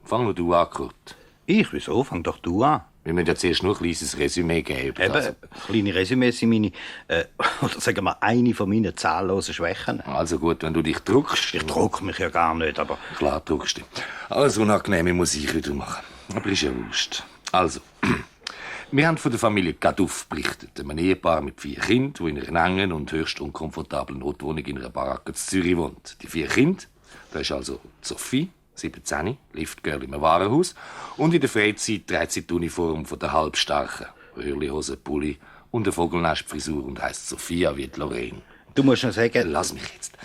Fang nur du an, Kurt. Ich? Wieso? Fang doch du an. Wir müssen ja zuerst nur ein kleines Resümee geben. Eben, kleine Resümees sind meine, oder sagen wir, eine von meinen zahllosen Schwächen. Also gut, wenn du dich druckst. Ich druck mich ja gar nicht, aber... Klar druckst du. Alles Unangenehme muss ich wieder machen. Aber ist ja wurscht. Also, wir haben von der Familie Gaduff berichtet. Einem Ehepaar mit 4 Kindern, das in einer engen und höchst unkomfortablen Notwohnung in einer Baracke in Zürich wohnt. Die 4 Kinder, da ist also Sophie, 17, Liftgirl im Warenhaus. Und in der Freizeit trägt sie die Uniform von der Halbstarken. Röhrlihose, Pulli und eine Vogelnestfrisur und heisst Sophia wie die Lorraine. Du musst noch sagen... Lass mich jetzt.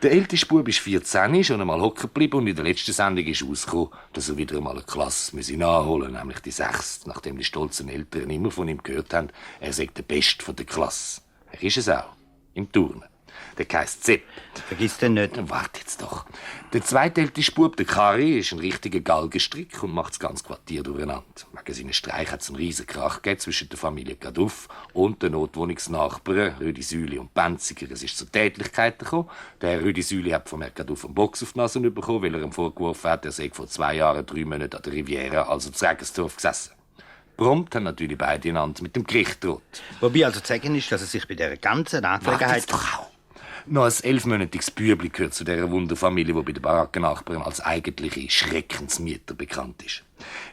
Der älteste Bub ist 14, schon einmal hocken geblieben und in der letzten Sendung ist rausgekommen, dass er wieder einmal eine Klasse nachholen muss, nämlich die 6, nachdem die stolzen Eltern immer von ihm gehört haben, er sei der Beste der Klasse. Er ist es auch. Im Turnen. Der heisst Sepp. Vergiss den nicht. Warte jetzt doch. Der zweitälteste Bub, der Kari, ist ein richtiger Galgenstrick und macht das ganze Quartier durcheinander. Wegen seinen Streich hat es einen riesen Krach gegeben zwischen der Familie Gaduff und den Notwohnungsnachbarn Rüdi Süli und Benziger. Es ist zu Tätlichkeiten gekommen. Der Rüdi Süli hat von Herrn Gaduff einen Box auf die Nase bekommen, weil er ihm vorgeworfen hat, er sei vor 2 Jahren 3 Monate an der Riviera, also zu Regensdorf, gesessen. Prompt haben natürlich beide einander mit dem Gericht gedroht. Wobei also zu sagen ist, dass er sich bei dieser ganzen Angelegenheit... doch auch. Noch ein 11-monatiges Bübli gehört zu dieser Wunderfamilie, die bei den Barackennachbarn als eigentliche Schreckensmieter bekannt ist.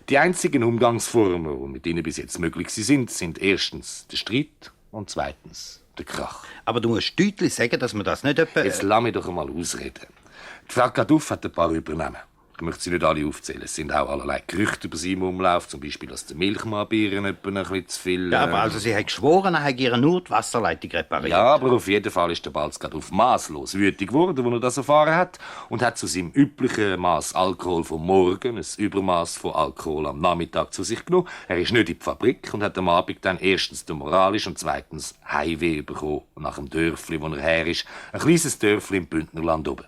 Die einzigen Umgangsformen, die mit ihnen bis jetzt möglich sind erstens der Streit und zweitens der Krach. Aber du musst deutlich sagen, dass man das nicht etwa... Jetzt lass mich doch einmal ausreden. Die Frau Gaduff hat ein paar übernommen. Ich möchte sie nicht alle aufzählen. Es sind auch allerlei Gerüchte über sie im Umlauf. Zum Beispiel, dass der Milchmann-Bieren ein bisschen zu viel... Ja, aber also sie hat geschworen, er hat ihr nur die Wasserleitung repariert. Ja, aber auf jeden Fall ist der Balz Gaduff masslos wütig geworden, als er das erfahren hat. Und hat zu seinem üblichen Maß Alkohol vom Morgen, ein Übermaß von Alkohol am Nachmittag zu sich genommen. Er ist nicht in die Fabrik und hat am Abend dann erstens den moralisch und zweitens Heimweh bekommen nach dem Dörfli, wo er her ist. Ein kleines Dörfli im Bündnerland oben.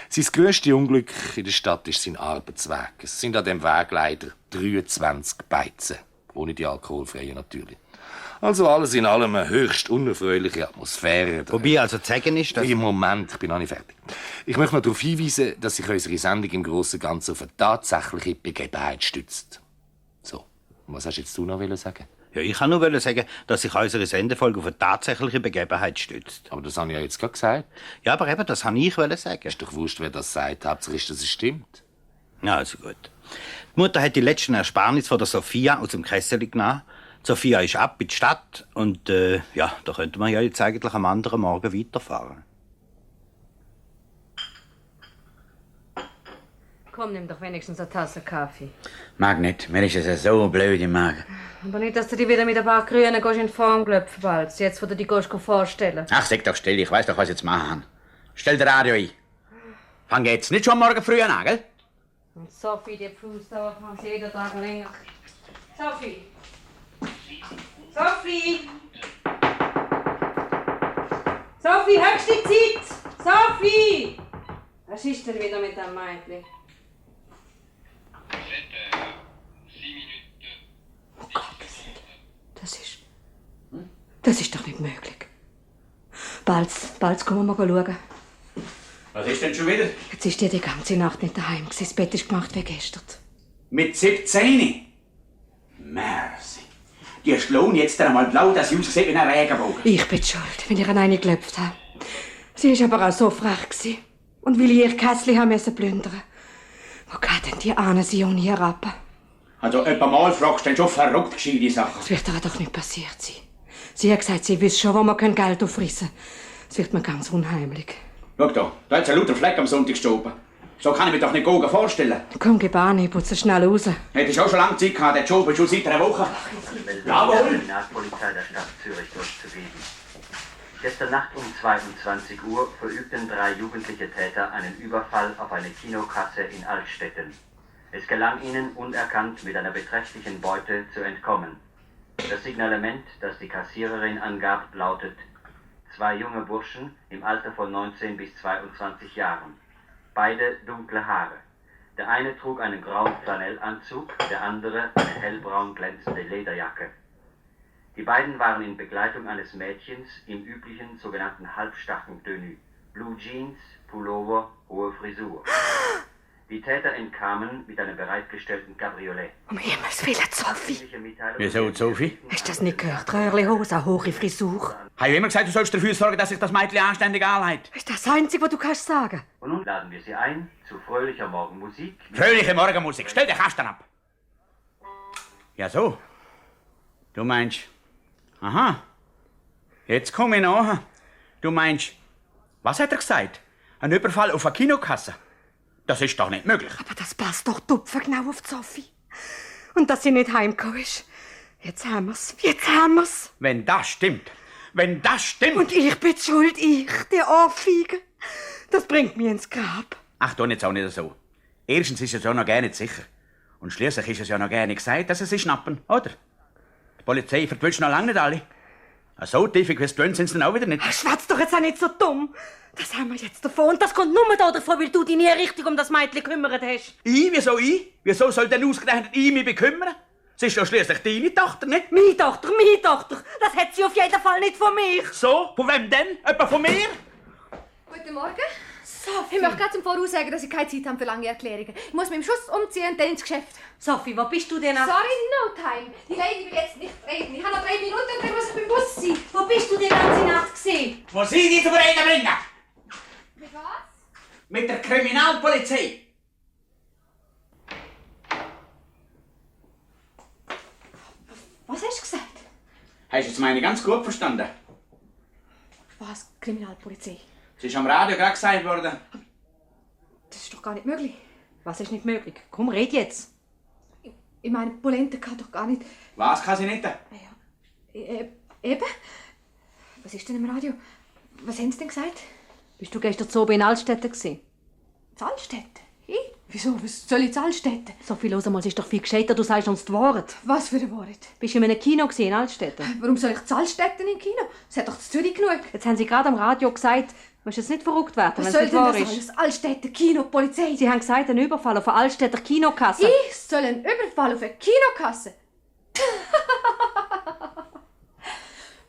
Sein grösstes Unglück in der Stadt ist sein Arbeitsweg. Es sind an diesem Weg leider 23 Beizen. Ohne die alkoholfreien natürlich. Also alles in allem eine höchst unerfreuliche Atmosphäre. Wobei also zu sagen ist, dass... Im Moment, ich bin noch nicht fertig. Ich möchte noch darauf hinweisen, dass sich unsere Sendung im Großen und Ganzen auf eine tatsächliche Begebenheit stützt. So, und was hast jetzt du noch sagen? Ja, ich kann nur sagen, dass sich unsere Sendefolge auf eine tatsächliche Begebenheit stützt. Aber das habe ich ja jetzt gerade gesagt. Ja, aber eben, das wollte ich sagen. Ist doch wurscht, wer das sagt. Hauptsache ist, dass es stimmt. Ja, also gut. Die Mutter hat die letzten Ersparnisse von der Sophia aus dem Kessel genommen. Sophia ist ab in die Stadt und ja, da könnte man ja jetzt eigentlich am anderen Morgen weiterfahren. Komm, nimm doch wenigstens eine Tasse Kaffee. Mag nicht, mir ist es ja so blöd im Magen. Aber nicht, dass du dich wieder mit ein paar Grünen in die Form klopfen willst, jetzt wo du dich vorstellen. Ach, sag doch still, ich weiss doch, was ich jetzt machen. Stell das Radio ein. Fang jetzt nicht schon morgen früh an, gell? Und Sophie, die Fußdauer macht jeden Tag länger. Sophie! Sophie! Sophie, höchste Zeit! Sophie! Was ist denn wieder mit dem Mädchen? Oh Gott, das ist doch nicht möglich. Bald kommen wir mal schauen. Was ist denn schon wieder? Jetzt ist die ganze Nacht nicht daheim. Das Bett ist gemacht wie gestern. Mit 17? Merci. Die schlauen jetzt einmal blau, dass sie aussieht wie ein Regenbogen. Ich bin schuld, wenn ich an eine geklopft habe. Sie war aber auch so frech. Und weil ich ihr Kästchen haben müssen plündern. Wo geht denn die Ahnen sie ohne herab? Also, etwa mal fragst du denn schon verrückt gescheite Sachen. Das wird ihr doch nicht passiert sein. Sie hat gesagt, sie wüsste schon, wo man Geld aufrissen kann. Es wird mir ganz unheimlich. Schau da hat es einen lauter Fleck am Sonntag gestoben. So kann ich mir doch nicht vorstellen. Komm, geh Bahn, ich putze schnell raus. Hättest du auch schon lange Zeit gehabt, der Job ist schon seit einer Woche. Jawohl! Der Kriminalpolizei der Stadt Zürich durchzugeben. Gestern Nacht um 22 Uhr verübten 3 jugendliche Täter einen Überfall auf eine Kinokasse in Altstetten. Es gelang ihnen, unerkannt mit einer beträchtlichen Beute zu entkommen. Das Signalement, das die Kassiererin angab, lautet: 2 junge Burschen im Alter von 19 bis 22 Jahren. Beide dunkle Haare. Der eine trug einen grauen Flanellanzug, der andere eine hellbraun glänzende Lederjacke. Die beiden waren in Begleitung eines Mädchens im üblichen sogenannten Halbstachen-Tenue. Blue Jeans, Pullover, hohe Frisur. Die Täter entkamen mit einem bereitgestellten Cabriolet. Um Himmels Willen, Sophie. Wieso, Sophie? Hast du das nicht gehört? Röhrlihose, eine hohe Frisur. Habe ich immer gesagt, du sollst dafür sorgen, dass sich das Mädchen anständig anlegt? Ist das Einzige, was du kannst sagen? Und nun laden wir Sie ein zu fröhlicher Morgenmusik. Fröhliche Morgenmusik. Stell den Kasten ab. Ja, so. Du meinst... Aha. Jetzt komme ich nach. Du meinst... Was hat er gesagt? Ein Überfall auf eine Kinokasse? Das ist doch nicht möglich. Aber das passt doch tupfengenau auf die Sophie. Und dass sie nicht heimgekommen ist. Jetzt haben wir's. Wenn das stimmt. Wenn das stimmt. Und ich bin die schuld, die Ohrfeige. Das bringt mich ins Grab. Ach, tu jetzt auch nicht so. Erstens ist es ja noch gar nicht sicher. Und schließlich ist es ja noch gar nicht gesagt, dass sie sich schnappen, oder? Die Polizei verwünscht noch lange nicht alle. So tief wie es sind sie dann auch wieder nicht. Schwatz doch jetzt auch nicht so dumm. Das haben wir jetzt davon. Und das kommt nur davon, weil du dich nie richtig um das Mädchen gekümmert hast. Ich? Wieso ich? Wieso soll denn ausgerechnet ich mich bekümmern? Sie ist doch schließlich deine Tochter, nicht? Meine Tochter. Das hat sie auf jeden Fall nicht von mir. So? Von wem denn? Etwa von mir? Guten Morgen. Sophie. Ich möchte gerade zum Voraus sagen, dass ich keine Zeit habe für lange Erklärungen. Ich muss mit dem Schuss umziehen und dann ins Geschäft. Sophie, wo bist du denn? Sorry, no time. Die Lady will jetzt nicht reden. Ich habe noch 3 Minuten und dann muss ich beim Bus sein. Wo bist du die ganze Nacht gewesen? Wo sie die zum Reden bringen? Mit was? Mit der Kriminalpolizei. Was hast du gesagt? Hast du jetzt meine ganz gut verstanden? Was? Kriminalpolizei? Es ist am Radio gerade gesagt worden. Das ist doch gar nicht möglich. Was ist nicht möglich? Komm, red jetzt. Ich meine, Polente kann doch gar nicht... Was kann sie nicht? Eben? Was ist denn im Radio? Was haben sie denn gesagt? Bist du gestern zu oben in Altstädte gewesen? Zahlstätte? Ich? Wieso? Was soll ich Zahlstätte? Sophie, los einmal, es ist doch viel gescheiter, du sagst uns die Wahrheit. Was für ein Wort? Bist du in einem Kino gewesen, in Altstädte? Warum soll ich Zahlstätten im Kino? Es hat doch zu Zürich genug. Jetzt haben sie gerade am Radio gesagt, du musst jetzt nicht verrückt werden, wenn Was es soll nicht denn wahr das ist. alles? Altstädte, Kino, Polizei. Sie haben gesagt, ein Überfall auf eine Altstädter Kinokasse. Ich soll einen Überfall auf eine Kinokasse?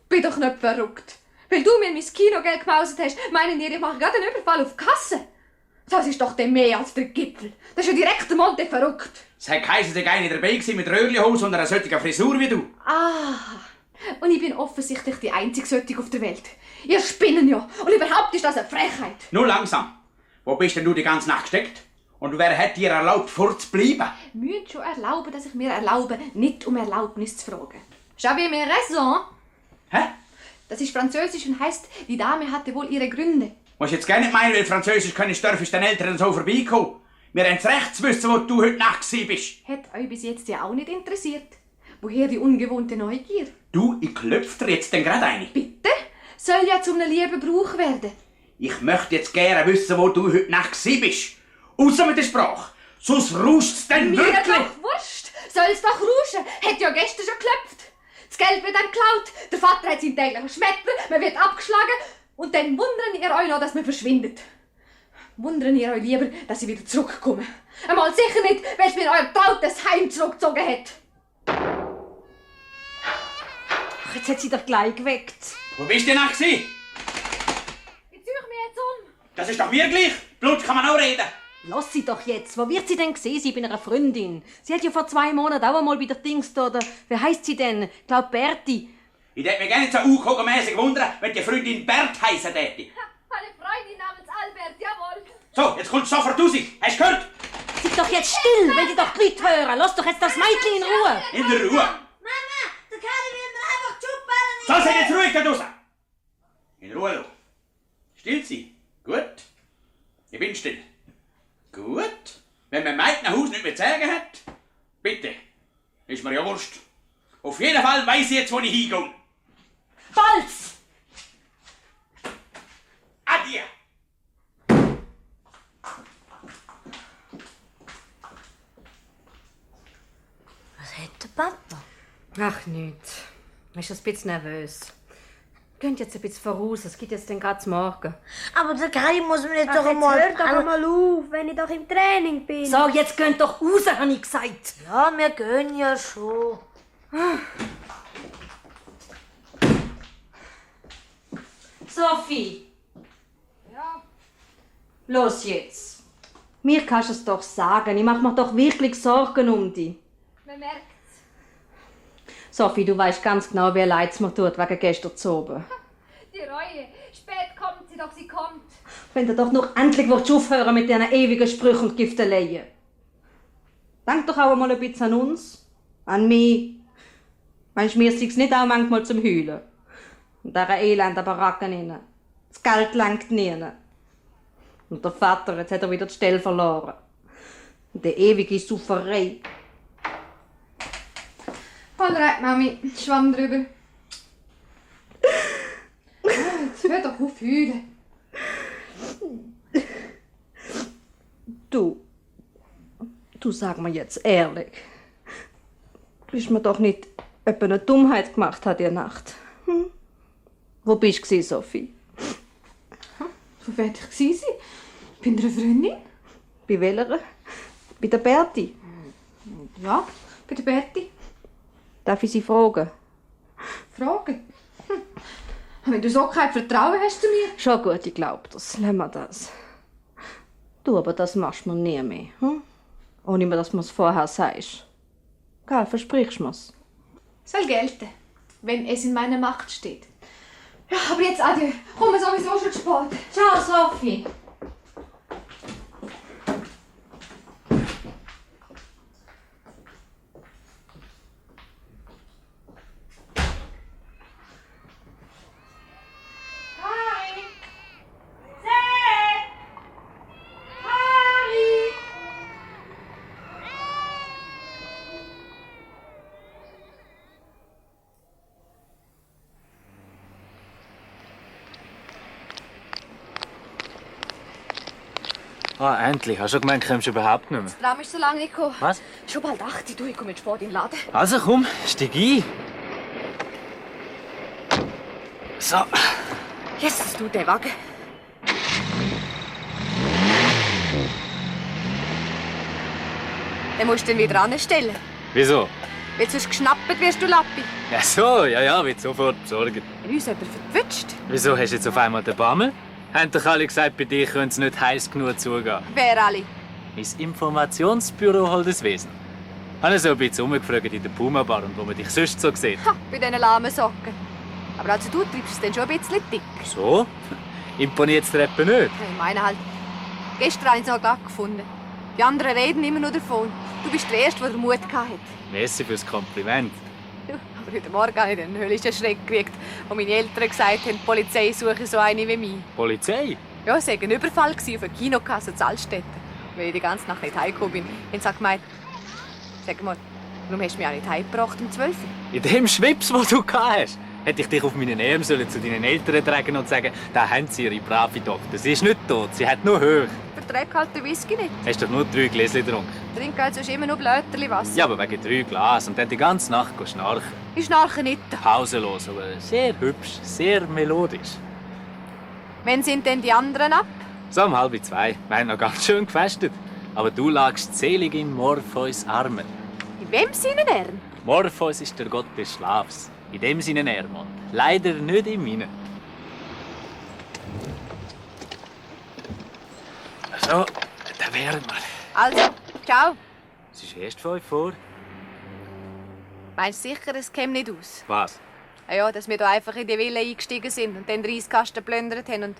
Bin doch nicht verrückt. Weil du mir mein Kinogeld gemauset hast, meinen ihr, ich mache gerade einen Überfall auf die Kasse? Das ist doch mehr als der Gipfel. Das ist ja direkt der Monte verrückt. Es hat geheißen, sie gar nicht dabei gewesen mit Röhrlihose und einer solchen Frisur wie du. Ah, und ich bin offensichtlich die einzige solche auf der Welt. Ihr spinnen ja. Und überhaupt ist das eine Frechheit. Nur langsam. Wo bist denn du die ganze Nacht gesteckt? Und wer hat dir erlaubt, fortzubleiben? Müssen schon erlauben, dass ich mir erlaube, nicht um Erlaubnis zu fragen. J'avais mes raisons. Hä? Das ist Französisch und heisst, die Dame hatte wohl ihre Gründe. Musst jetzt gar nicht meinen, weil Französisch können, dürfst den Eltern so vorbeikommen. Wir haben das Recht zu wissen, wo du heute Nacht gewesen bist. Hat euch bis jetzt ja auch nicht interessiert. Woher die ungewohnte Neugier? Du, ich klopf dir jetzt denn gerade eine. Bitte? Soll ja zu einem lieben Brauch werden. Ich möchte jetzt gerne wissen, wo du heute Nacht gewesen bist. Raus mit der Sprache. Sonst rauscht's denn Mir wirklich. doch wurscht. Soll's doch rauschen. Hat ja gestern schon geklopft. Das Geld wird dann geklaut. Der Vater hat seinen täglichen Schmettler. Man wird abgeschlagen. Und dann wundern ihr euch noch, dass man verschwindet. Wundern ihr euch lieber, dass ich wieder zurückkomme. Einmal sicher nicht, weil es mir euer trautes Heim zurückgezogen hat. Ach, jetzt hat sie doch gleich geweckt. Wo bist du denn Nacht gewesen? Ich ziehe mich jetzt um. Das ist doch mir gleich. Blut kann man auch reden. Lass sie doch jetzt. Wo wird sie denn gesehen? Sie bei einer Freundin. Sie hat ja vor 2 Monaten auch einmal bei der Dings da, oder wie heisst sie denn? Ich glaub Berti. Ich hätte mich gar nicht so unkogenmässig wundern, wenn die Freundin Bert heissen täte. Eine Freundin namens Albert, jawohl. So, jetzt kommt sofort raus. Hast du gehört? Sei doch jetzt still, wenn die doch die Leute hören. Lass doch jetzt das Mädchen in Ruhe. In der Ruhe. Mama, der Kalle will mir einfach die Schubballen. So, seid jetzt ruhig da draussen. In Ruhe, du. Still sein. Gut. Ich bin still. Gut. Wenn man meint, ein Haus nicht mehr zu sagen hat, bitte. Ist mir ja wurscht. Auf jeden Fall weiss ich jetzt, wo ich hingehe. Balz! Adieu. Was hat der Papa? Ach, nichts. Ich bin ein bisschen nervös. Könnt jetzt ein bisschen voraus, es geht jetzt den ganzen Morgen. Aber der Kai muss mir jetzt doch einmal... Hör doch einmal auf, wenn ich doch im Training bin. So, jetzt könnt doch raus, habe ich gesagt. Ja, wir gehen ja schon. Sophie. Ja. Los jetzt. Mir kannst du es doch sagen. Ich mache mir doch wirklich Sorgen um dich. Man merkt's. Sophie, du weißt ganz genau, wer leid mir tut wegen gestern zu oben. Die Reue. Spät kommt sie, doch sie kommt. Wenn du doch noch endlich aufhören mit diesen ewigen Sprüchen und Gifteleien. Denk doch auch einmal ein bisschen an uns. An mich. Meinst du, mir ist es nicht auch manchmal zum Heulen? In dieser elenden Baracken rein. Das Geld lenkt nie. Und der Vater, jetzt hat er wieder die Stelle verloren. Und die ewige Sauferei. Voll recht, Mami. Schwamm drüber. Jetzt hör doch auf heulen. Du sag mir jetzt ehrlich. Du hast mir doch nicht etwa eine Dummheit gemacht hat die Nacht. Hm? Wo bist du, Sophie? Wo werde ich gewesen sein? Bei einer Freundin? Bei welcher? Bei der Berti? Ja, bei der Berti. Darf ich sie fragen? Fragen? Wenn du so kein Vertrauen hast zu mir. Schon gut, ich glaub das. Lass mir das. Du, aber das machst du mir nie mehr. Hm? Ohne dass du mir's vorher sagst. Gell, versprichst du mir's? Soll gelten, wenn es in meiner Macht steht. Ja, aber jetzt adieu. Komm, sowieso schon zu spät. Ciao, Sophie. Ah, endlich. Hast du schon gemeint, kommst du überhaupt nicht mehr? Der Tram ist so lange nicht gekommen. Was? Schon bald 8 Uhr. Du, ich komme jetzt spät in den Laden. Also komm, steig ein. So. Jesus, du, der Wagen. Den musst du dann wieder anstellen. Wieso? Weil sonst geschnappt wirst du Lappi. Ja so, ja, wird sofort besorgt. Wenn uns jemand verwünscht. Wieso hast du jetzt auf einmal den Bammel? Haben doch alle gesagt, bei dir könnte es nicht heiß genug zugehen. Wer alle? Mein Informationsbüro holt das Wesen. Ich habe so ein bisschen umgefragt in der Puma-Bar und wo man dich sonst so sieht. Ha, bei diesen lahmen Socken. Aber also du treibst es dann schon ein bisschen dick. So? Imponiert es dir etwa nicht? Ich meine halt, gestern habe ich es auch glatt gefunden. Die anderen reden immer nur davon. Du bist der Erste, der Mut hatte. Merci fürs Kompliment. Ja, aber heute Morgen habe ich einen höllischen Schreck gekriegt, wo meine Eltern gesagt haben, die Polizei suche so eine wie mich. Polizei? Ja, es war ein Überfall auf eine Kinokasse in Altstätten. Weil ich die ganze Nacht nicht heimgekommen bin, haben sie gemeint, sag mal, warum hast du mich auch nicht heimgebracht um 12 Uhr? In dem Schwips, den du hast, hätte ich dich auf meinen Arm zu deinen Eltern tragen und sagen, da haben sie ihre brave Tochter. Sie ist nicht tot, sie hat nur Höhe. Verträgt halt den Whisky nicht. Hast doch nur 3 Gläschen getrunken. Trink halt sonst immer nur Blöterli Wasser. Ja, aber wegen 3 Glas und dann die ganze Nacht schnarchen. Ich schnarche nicht. Pausenlos, aber sehr hübsch, sehr melodisch. Wann sind denn die anderen ab? So um 1:30. Wir haben noch ganz schön gefestet. Aber du lagst selig in Morpheus Armen. In wem seinen Ehren? Morpheus ist der Gott des Schlafs. In dem seinen Ehrmann. Leider nicht in meinen. So, da wären wir. Also, ciao. Es ist erst 5 vor. Meinst du sicher, es käme nicht aus? Was? Ja, dass wir da einfach in die Villa eingestiegen sind und den Reiskasten geplündert haben und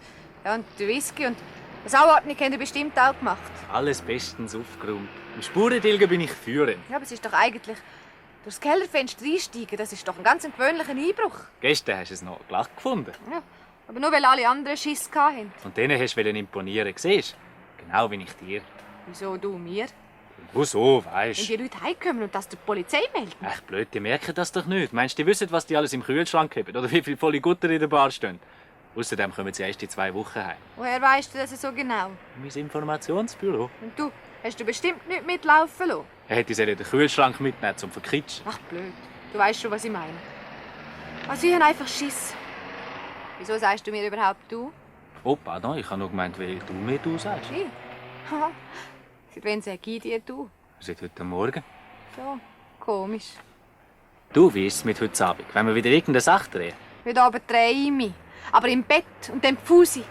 den Whisky und das Anordnung haben wir bestimmt auch gemacht. Alles bestens aufgeräumt. Im Spurentilgen bin ich führend. Ja, aber es ist doch eigentlich durchs Kellerfenster einsteigen, das ist doch ein ganz gewöhnlicher Einbruch. Gestern hast du es noch glatt gefunden. Ja, aber nur weil alle anderen Schiss hatten. Und denen hast du imponieren, siehst du? Genau wie ich dir. Wieso du mir? Wieso, Wenn weisst die Leute heimkommen und das der Polizei melden. Echt blöd, die merken das doch nicht. Meinst du, die wissen, was die alles im Kühlschrank haben? Oder wie viele volle Gutter in der Bar stehen? Außerdem kommen sie erst in 2 Wochen heim. Woher weißt du das so genau? Mein Informationsbüro. Und du, hast du bestimmt nicht mitlaufen lassen? Er hätte den Kühlschrank mitnehmen zum Verkitschen. Ach, blöd. Du weißt schon, was ich meine. Also, ich habe einfach Schiss. Wieso sagst du mir überhaupt du? Oh, pardon, ich habe nur gemeint, weil du mir du sagst. Ich? Haha. Seit wann sag ich dir du? Seit heute Morgen. So, komisch. Du, wie ist es mit heute Abend? Wenn wir wieder irgendeine Sache drehen? Heute Abend drehe ich mich. Aber im Bett und dann Pfusi.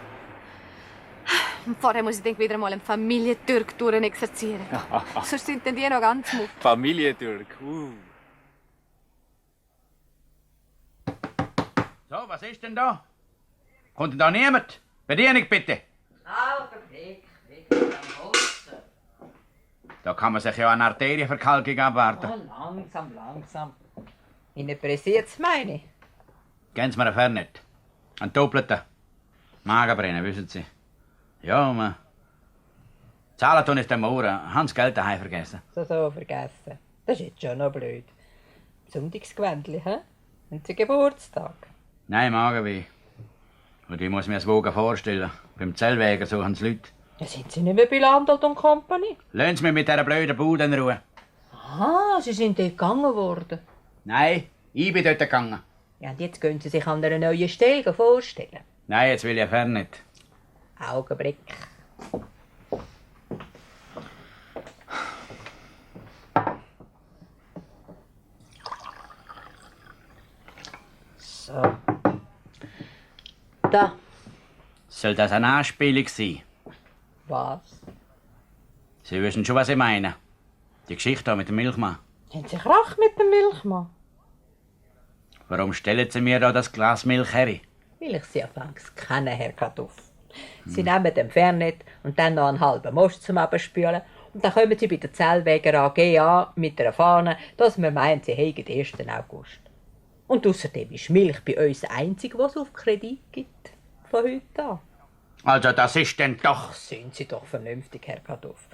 Vorher muss ich wieder mal einen Familientürk exerzieren. Sonst sind denn die noch ganz muck. Familientürk. So, was ist denn da? Kommt denn da niemand? Bedienung bitte. Augenblick, wegen am Holzen. Da kann man sich ja eine Arterienverkalkung abwarten. Oh, langsam. Ihnen pressiert's meine. Geben Sie mir einen Fernet. Einen doppelten. Magenbrennen, wissen Sie. Ja, man. Zahlen tun ist dem Ohren. Haben das Geld daheim vergessen. So vergessen. Das ist jetzt schon noch blöd. Sonntagsgewändli, hä? Haben Sie Geburtstag? Nein, Magenweh. Und ich muss mir das Wogen vorstellen. Beim Zellweger suchen die Leute. Ja, sind Sie nicht mehr bei Landolt und Company? Lassen Sie mich mit dieser blöden Bude in Ruhe. Ah, Sie sind dort gegangen worden. Nein, ich bin dort gegangen. Ja, und jetzt können Sie sich an einer neuen Stelle vorstellen. Nein, jetzt will ich Fernet. Augenblick. So. Da. Soll das eine Anspielung sein? Was? Sie wissen schon, was ich meine. Die Geschichte hier mit dem Milchmann. Haben Sie Krach mit dem Milchmann? Warum stellen Sie mir da das Glas Milch her? Weil ich Sie anfangs kenne, Herr Kaduff. Sie nehmen den Fernet und dann noch einen halben Most zum Abspülen. Und dann kommen Sie bei der Zellweger AG an mit einer Fahne, dass wir meinen, Sie hätten den 1. August. Und außerdem ist Milch bei uns das Einzige, was es auf Kredit gibt. Von heute an. Also das ist denn doch... Sind Sie doch vernünftig, Herr Kaduff.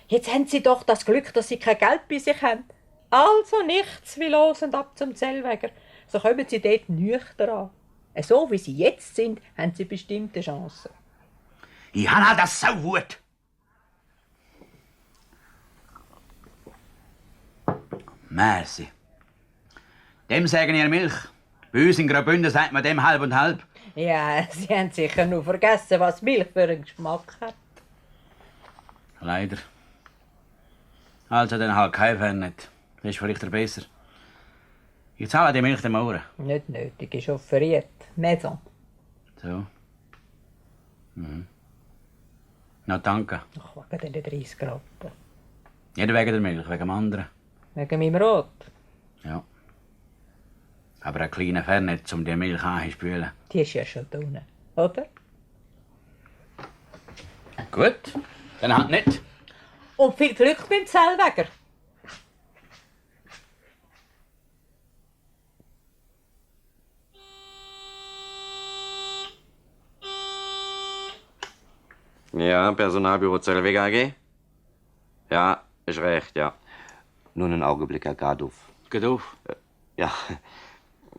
Jetzt haben Sie doch das Glück, dass Sie kein Geld bei sich haben. Also nichts wie los und ab zum Zellweger. So kommen Sie dort nüchtern an. So wie Sie jetzt sind, haben Sie bestimmte Chancen. Ich habe halt das Sauwut. Merci. Dem sagen ihr Milch. Bei uns in Graubünden sagt man dem halb und halb. Ja, Sie haben sicher nur vergessen, was Milch für einen Geschmack hat. Leider. Also dann halt kein Fernet. Das ist vielleicht besser. Ich zahle die Milch dem Ohren. Nicht nötig, ist offeriert. Maison. So. Na, danke. Ach, wegen den 30 Rappen. Nicht wegen der Milch, wegen dem anderen. Wegen meinem Rot. Ja. Aber ein kleiner Fernet, um die Milch anzuspülen. Die ist ja schon drin, oder? Gut, dann halt nicht. Und viel Glück beim Zellweger. Ja, Personalbüro Zellweger AG? Ja, ist recht, ja. Nur einen Augenblick, Herr Gaduff. Gaduff? Ja.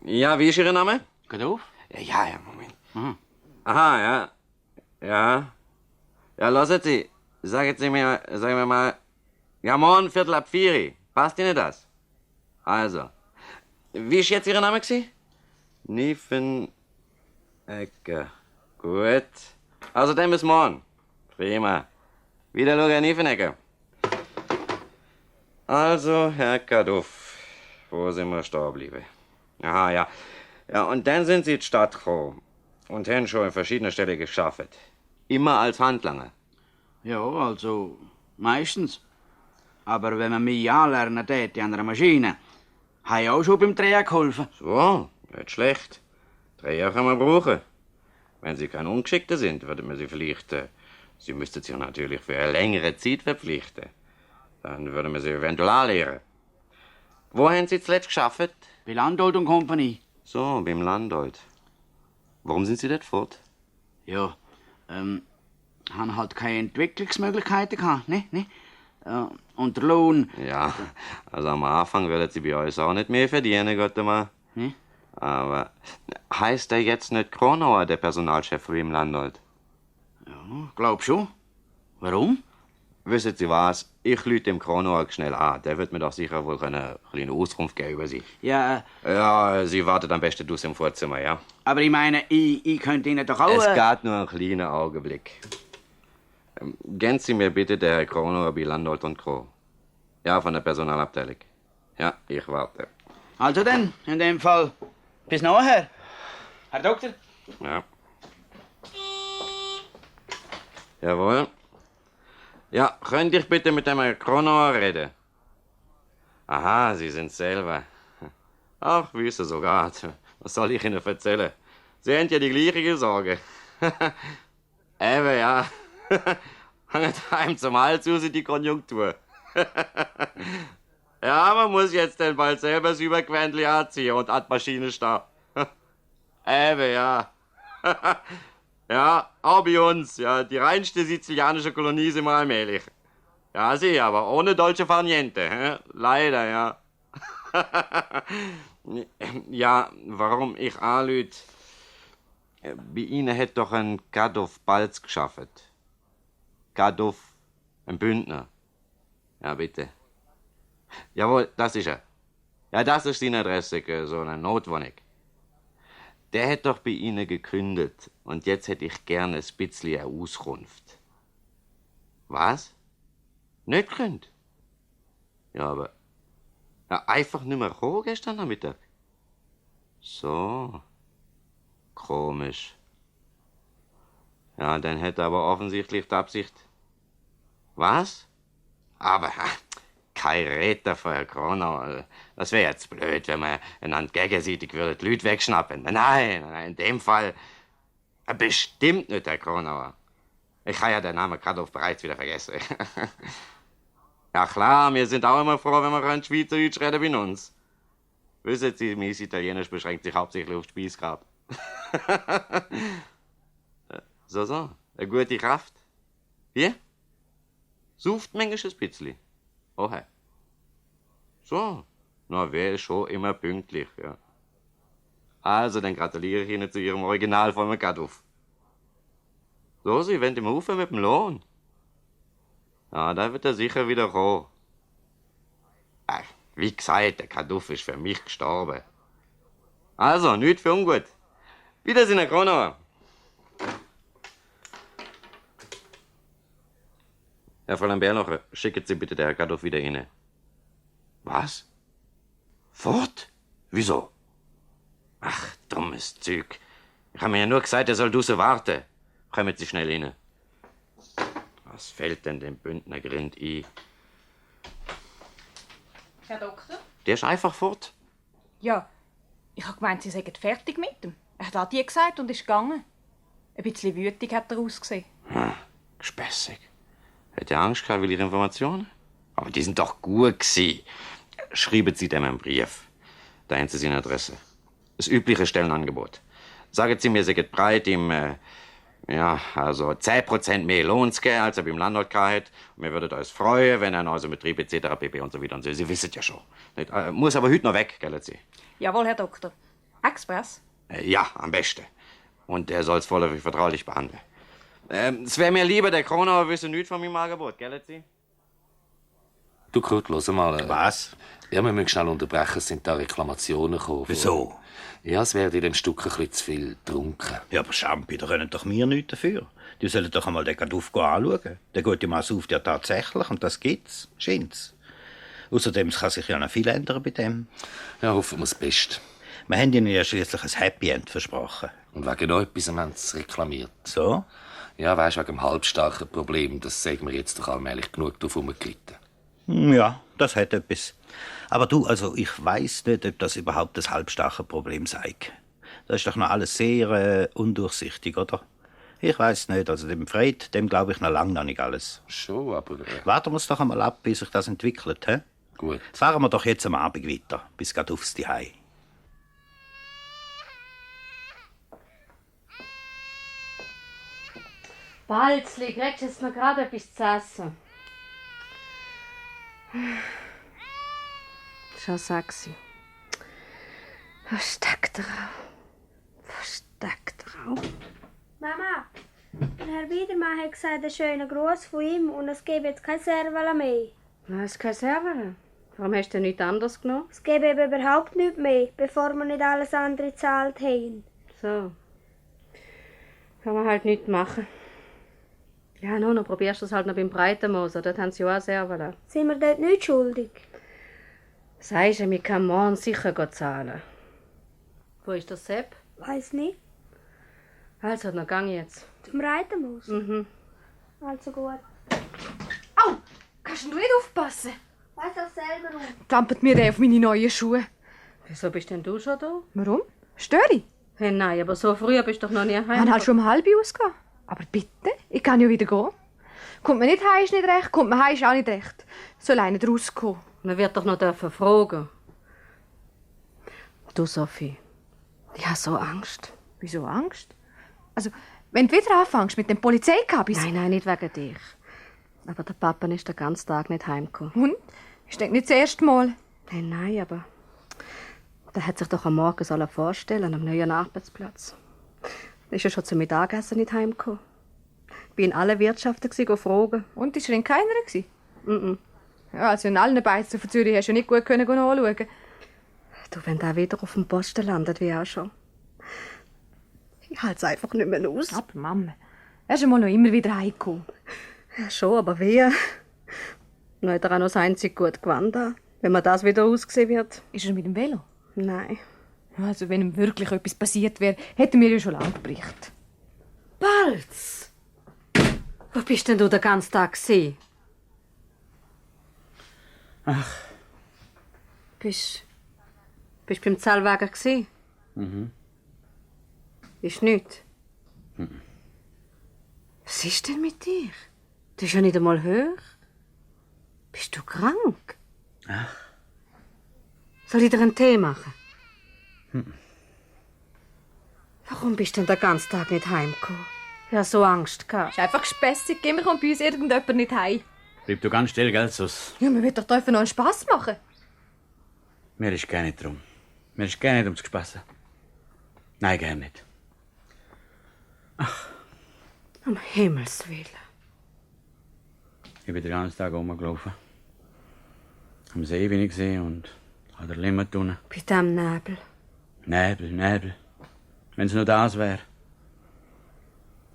Ja, wie ist Ihr Name? Gaduff? Ja, Moment. Aha, ja. Ja. Ja, lassen Sie. Sagen wir mal. Ja, morgen 3:15. Passt Ihnen das? Also. Wie ist jetzt Ihr Name gewesen? Niefenegger. Gut. Also dann bis morgen. Prima. Wieder schauen, Herr Niefenegger. Also, Herr Gaduff, wo sind wir stehen geblieben? Aha, ja. Ja, und dann sind Sie in die Stadt gekommen und haben schon an verschiedenen Stellen gearbeitet. Immer als Handlanger. Ja, also meistens. Aber wenn man mich anlernen täte an einer Maschine, habe ich auch schon beim Drehen geholfen. So, nicht schlecht. Dreher kann man brauchen. Wenn Sie kein Ungeschickter sind, würde man Sie vielleicht... Sie müssten sich natürlich für eine längere Zeit verpflichten. Dann würde man Sie eventuell anlehren. Wo haben Sie zuletzt gearbeitet? Bei Landolt und Company. So, beim Landolt. Warum sind Sie dort fort? Ja, haben halt keine Entwicklungsmöglichkeiten gehabt, ne? Und der Lohn... Ja, also am Anfang würden Sie bei uns auch nicht mehr verdienen, Gott mal. Hm? Aber heißt er jetzt nicht Kronauer, der Personalchef beim Landolt? Ja, glaub schon. Warum? Wissen Sie was? Ich lüte dem Kronauer schnell an. Der wird mir doch sicher wohl eine kleine Auskunft geben über Sie. Ja, Ja, Sie wartet am besten draußen im Vorzimmer, ja? aber ich meine, ich könnte Ihnen doch auch... Es geht nur einen kleinen Augenblick. Geben Sie mir bitte den Herr Kronauer bei Landolt und Co. Ja, von der Personalabteilung. Ja, ich warte. Also dann, in dem Fall, bis nachher. Herr Doktor? Ja. Jawohl. Ja, könnte ich bitte mit dem Herrn Kronauer reden? Aha, Sie sind selber. Ach, wie ist es so geht. Was soll ich Ihnen erzählen? Sie haben ja die gleiche Sorge. Eben, ja. Hängt einem zum Hals raus die Konjunktur. Ja, man muss jetzt dann bald selber das Überquäntli anziehen und an die Maschine stehen. Eben, ja. Ja, auch bei uns. Ja, die reinste sizilianische Kolonie sind wir allmählich. Ja, Sie, aber ohne deutsche Farniente. Leider, ja. Ja, warum ich anlüte? Bei Ihnen hat doch ein Gadov Balz geschafft. Gadov, ein Bündner. Ja, bitte. Jawohl, das ist er. Ja, das ist seine Adresse, so eine Notwohnung. Der hat doch bei Ihnen gekündigt und jetzt hätte ich gerne ein bisschen eine Auskunft. Was? Nicht gekündigt? Ja, aber... Ja, einfach nicht mehr gekommen gestern Nachmittag. So. Komisch. Ja, dann hätte er aber offensichtlich die Absicht... Was? Aber... Kein Räter von Herrn Kronauer. Das wäre jetzt blöd, wenn man einander gegenseitig würde die Leute wegschnappen. Nein, in dem Fall bestimmt nicht, Herr Kronauer. Ich habe ja den Namen Gadov bereits wieder vergessen. Ja klar, wir sind auch immer froh, wenn wir Schweizerdeutsch reden bei uns. Wissen Sie, mein Italienisch beschränkt sich hauptsächlich auf die Speisgabe. So, eine gute Kraft. Wie? Sauft manchmal ein bisschen. Oha. So, na, wer ist schon immer pünktlich, ja. Also, dann gratuliere ich Ihnen zu Ihrem Original von Gadov. So, Sie wollen ihm helfen mit dem Lohn. Ja, da wird er sicher wieder kommen. Wie gesagt, der Gadov ist für mich gestorben. Also, nichts für ungut. Wiedersehen, Herr Kronauer. Herr Fräulein Bärlocher, schicken Sie bitte den Herrn Gadov wieder rein. Was? Fort? Wieso? Ach, dummes Zeug. Ich habe mir ja nur gesagt, er soll draussen warten. Kommen Sie schnell rein. Was fällt denn dem Bündner Grind ein? Herr Doktor? Der ist einfach fort. Ja, ich habe gemeint, Sie seien fertig mit ihm. Er hat Adi gesagt und ist gegangen. Ein bisschen wütig hat er ausgesehen. Gespässig. Hätte Angst gehabt, weil Ihre Informationen? Aber die sind doch gut gewesen. Schreiben Sie dem einen Brief. Da haben Sie seine Adresse. Das übliche Stellenangebot. Sagen Sie mir, Sie geht bereit, ihm, also 10% mehr Lohn zu geben, als er beim Landrat hat. Und wir würden uns freuen, wenn er noch so Betrieb etc. pp. Und so weiter und so. Sie wissen ja schon. Nicht? Muss aber heute noch weg, gell Sie? Jawohl, Herr Doktor. Express? Ja, am besten. Und er soll es vorläufig vertraulich behandeln. Es wäre mir lieber, der Kronauer wüsste nichts von meinem Angebot, gell Sie? Du, Kurt, hör mal. Was? Ja, wir müssen schnell unterbrechen, es sind da Reklamationen gekommen. Wieso? Ja, es wird in dem Stück ein bisschen zu viel getrunken. Ja, aber Schampi, da können doch wir nichts dafür. Die sollen doch einmal den Gadov anschauen. Der gute Mann sauft ja tatsächlich und das gibt's, scheint's. Außerdem kann sich ja noch viel ändern bei dem. Ja, hoffen wir das Beste. Wir haben ihnen ja schließlich ein Happy End versprochen. Und wegen noch etwas haben sie reklamiert. So? Ja, weisst, wegen dem halbstarken Problem, das sagen wir jetzt doch allmählich genug drauf herumgelitten. Ja, das hat etwas. Aber du, also ich weiss nicht, ob das überhaupt das halbstarke Problem sei. Das ist doch noch alles sehr undurchsichtig, oder? Ich weiss nicht, also dem Fred, dem glaube ich noch lange noch nicht alles. Schon, aber... Warten wir es doch einmal ab, wie sich das entwickelt, hä? Gut. Fahren wir doch jetzt am Abend weiter, bis grad aufs Zuhause. Balzli, kriegst du jetzt noch gerade etwas zu essen? Schon sexy. Versteckt drauf. Versteckt drauf. Mama, der Herr Biedermann hat gesagt, einen schönen Gruß von ihm und es gäbe jetzt kein Servela mehr. Was, kein Servela? Warum hast du nichts anderes genommen? Es gäbe eben überhaupt nichts mehr, bevor wir nicht alles andere gezahlt haben. So. Kann man halt nichts machen. Ja, nun, dann probierst du es halt noch beim Breitenmoser. Dort haben sie ja auch Servela. Sind wir dort nicht schuldig? Sagst du, wir können morgen sicher zahlen. Wo ist der Sepp? Weiss nicht. Also, dann gang jetzt. Zum Reitenmoos? Mhm. Also gut. Au! Kannst du nicht aufpassen? Pass doch selber auf. Dampft mir der auf meine neuen Schuhe. Wieso bist denn du schon da? Warum? Störe ich? Hey, nein, aber so früh bist du doch noch nie Ich heim. kann halt schon um 1:30 ausgehen. Aber bitte, ich kann ja wieder gehen. Kommt man nicht heim, ist nicht recht. Kommt man heim, ist auch nicht recht. Soll einer rauskommen. Man wird doch noch fragen. Du, Sophie, ich habe so Angst. Wieso Angst? Also, wenn du wieder anfängst mit dem Polizeikabis... Nein, nicht wegen dich. Aber der Papa ist den ganzen Tag nicht heimgekommen. Und? Ich denke nicht das erste Mal. Hey, nein, aber... Der hat sich doch am Morgen vorstellen am neuen Arbeitsplatz. Er ist ja schon zum Mittagessen nicht heimgekommen. Ich war in allen Wirtschaften fragen. Und ist er in keiner? Mhm. Ja, also in allen Beizen von Zürich hast du nicht gut anschauen. Du, wenn der wieder auf dem Posten landet, wie auch schon. Ich halte es einfach nicht mehr aus. Aber Mama, er ist mal noch immer wieder heimgekommen. Ja, schon, aber wie? Noch hat er auch noch das einzig gut Gewand an. Wenn man das wieder ausgesehen wird. Ist er mit dem Velo? Nein. Also wenn ihm wirklich etwas passiert wäre, hätten wir ja schon lange berichtet. Balz! Wo bist denn du den ganzen Tag gewesen? Ach. Bist du beim Zahlwagen gewesen? Mhm. Ist nicht. Mhm. Was ist denn mit dir? Du bist ja nicht einmal hoch. Bist du krank? Ach. Soll ich dir einen Tee machen? Mhm. Warum bist du denn den ganzen Tag nicht heimgekommen? Ich hatte so Angst. Ist einfach gespässig. Immer kommt bei uns irgendjemand nicht heim. Bleib du ganz still, gell, Sus? Ja, wir wollen doch einfach noch einen Spass machen. Mir ist gar nicht drum. Mir ist gar nicht ums Gespassen. Nein, gar nicht. Ach. Um Himmels Willen. Ich bin den ganzen Tag rumgelaufen. Am See bin ich gesehen und an der Limmatune. Bei diesem Nebel. Nebel. Wenn es nur das wäre.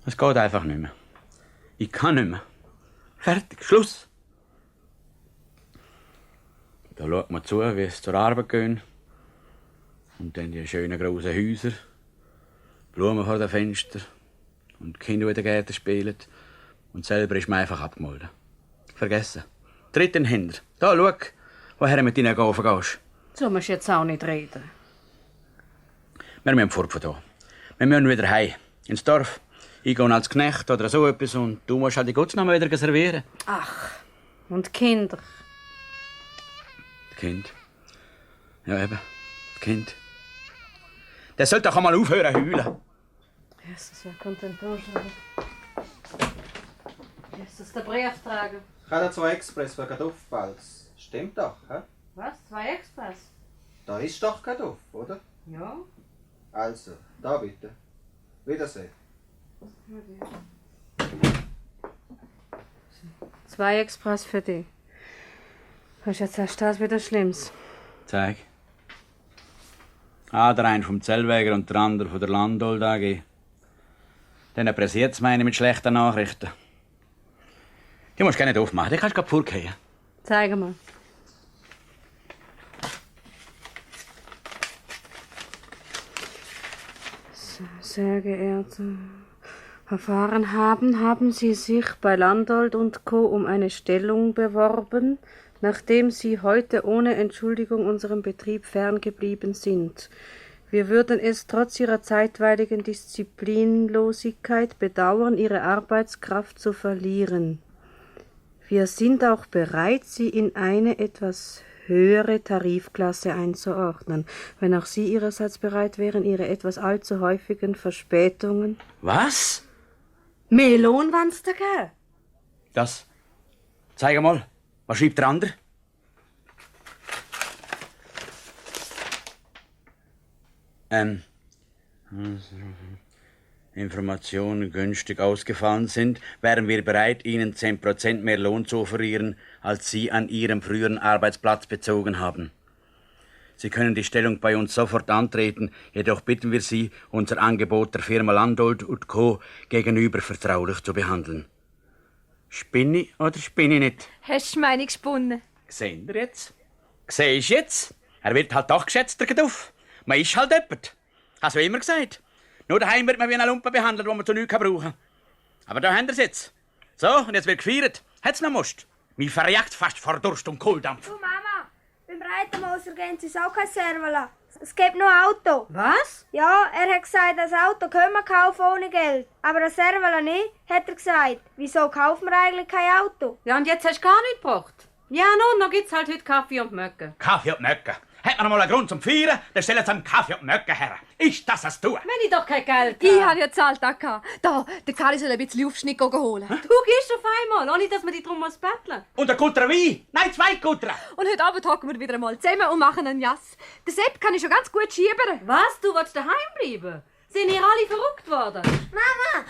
Es geht einfach nicht mehr. Ich kann nicht mehr. Fertig, Schluss. Da schaut man zu, wie es zur Arbeit gehen. Und dann die schönen grossen Häuser. Blumen vor den Fenstern. Und die Kinder in den Gärten spielen. Und selber ist man einfach abgemolden. Vergessen. Tritt in den Händen. Da, schau, woher du mit deinen Gaufen gehst. So musst du jetzt auch nicht reden. Wir müssen fort von hier. Wir müssen wieder heim. Ins Dorf. Ich gehe als Knecht oder so etwas und du musst halt die Gottsnamen wieder servieren. Ach, und die Kinder? Das Kind. Ja, eben. Das Kind. Der sollte doch einmal aufhören zu heulen. Jesus, wer kommt denn da schon? Jesus, den Brief tragen. Ich habe 2 Express für Kartoffelbalz. Stimmt doch, hä? Was? 2 Express? Da ist doch Kartoffel, oder? Ja. Also, da bitte. Wiedersehen. 2 Express für dich. Was jetzt erst das wieder Schlimmes? Zeig. Der eine vom Zellweger und der andere von der Landolt AG. Dann pressiert's meine mit schlechten Nachrichten. Die musst du gar nicht aufmachen, die kannst du vorgehen. Zeig mal. Sehr geehrte erfahren haben Sie sich bei Landolt und Co. um eine Stellung beworben, nachdem Sie heute ohne Entschuldigung unserem Betrieb ferngeblieben sind. Wir würden es trotz Ihrer zeitweiligen Disziplinlosigkeit bedauern, Ihre Arbeitskraft zu verlieren. Wir sind auch bereit, Sie in eine etwas höhere Tarifklasse einzuordnen, wenn auch Sie Ihrerseits bereit wären, Ihre etwas allzu häufigen Verspätungen... Was? Mehr Lohn wollen's da geben? Das. Zeig mal. Was schreibt der andere? Informationen günstig ausgefallen sind, wären wir bereit, Ihnen 10% mehr Lohn zu offerieren, als Sie an Ihrem früheren Arbeitsplatz bezogen haben. Sie können die Stellung bei uns sofort antreten, jedoch bitten wir Sie, unser Angebot der Firma Landolt & Co. gegenüber vertraulich zu behandeln. Spinne ich oder spinne ich nicht? Hast du meine gesponnen? Sehen ihr jetzt? Siehst du jetzt? Er wird halt doch geschätzt, der Geduff. Man ist halt jemand. Hast du immer gesagt. Nur daheim wird man wie ein Lumpen behandelt, wo man zu nichts brauchen kann. Aber da haben wir es jetzt. So, und jetzt wird gefeiert. Hat's noch Most? Mich verjagt fast vor Durst und Kohldampf. Du Mama, beim Reitermoser gehen sie auch kein Servola. Es gibt nur ein Auto. Was? Ja, er hat gesagt, das Auto können wir kaufen ohne Geld. Aber ein Servola nicht, hat er gesagt. Wieso kaufen wir eigentlich kein Auto? Ja, und jetzt hast du gar nichts gebracht. Ja, nun, noch gibt's halt heute Kaffee und Möcke. Kaffee und Möcke. Hat man noch mal einen Grund zum Feiern, dann stellen sie einen Kaffee und Möcke her. Ist das es tun? Wenn ich doch kein Geld Ich habe ja zahlt. Da, der Kari soll ein bisschen Aufschnitt holen. Du gehst auf einmal, ohne dass man dich darum betteln muss. Und ein Kutter Wein? Nein, 2 Kutter. Und heute Abend hocken wir wieder einmal zusammen und machen einen Jass. Den Sepp kann ich schon ganz gut schieben. Was? Du willst daheim bleiben? Sind ihr alle verrückt worden? Mama,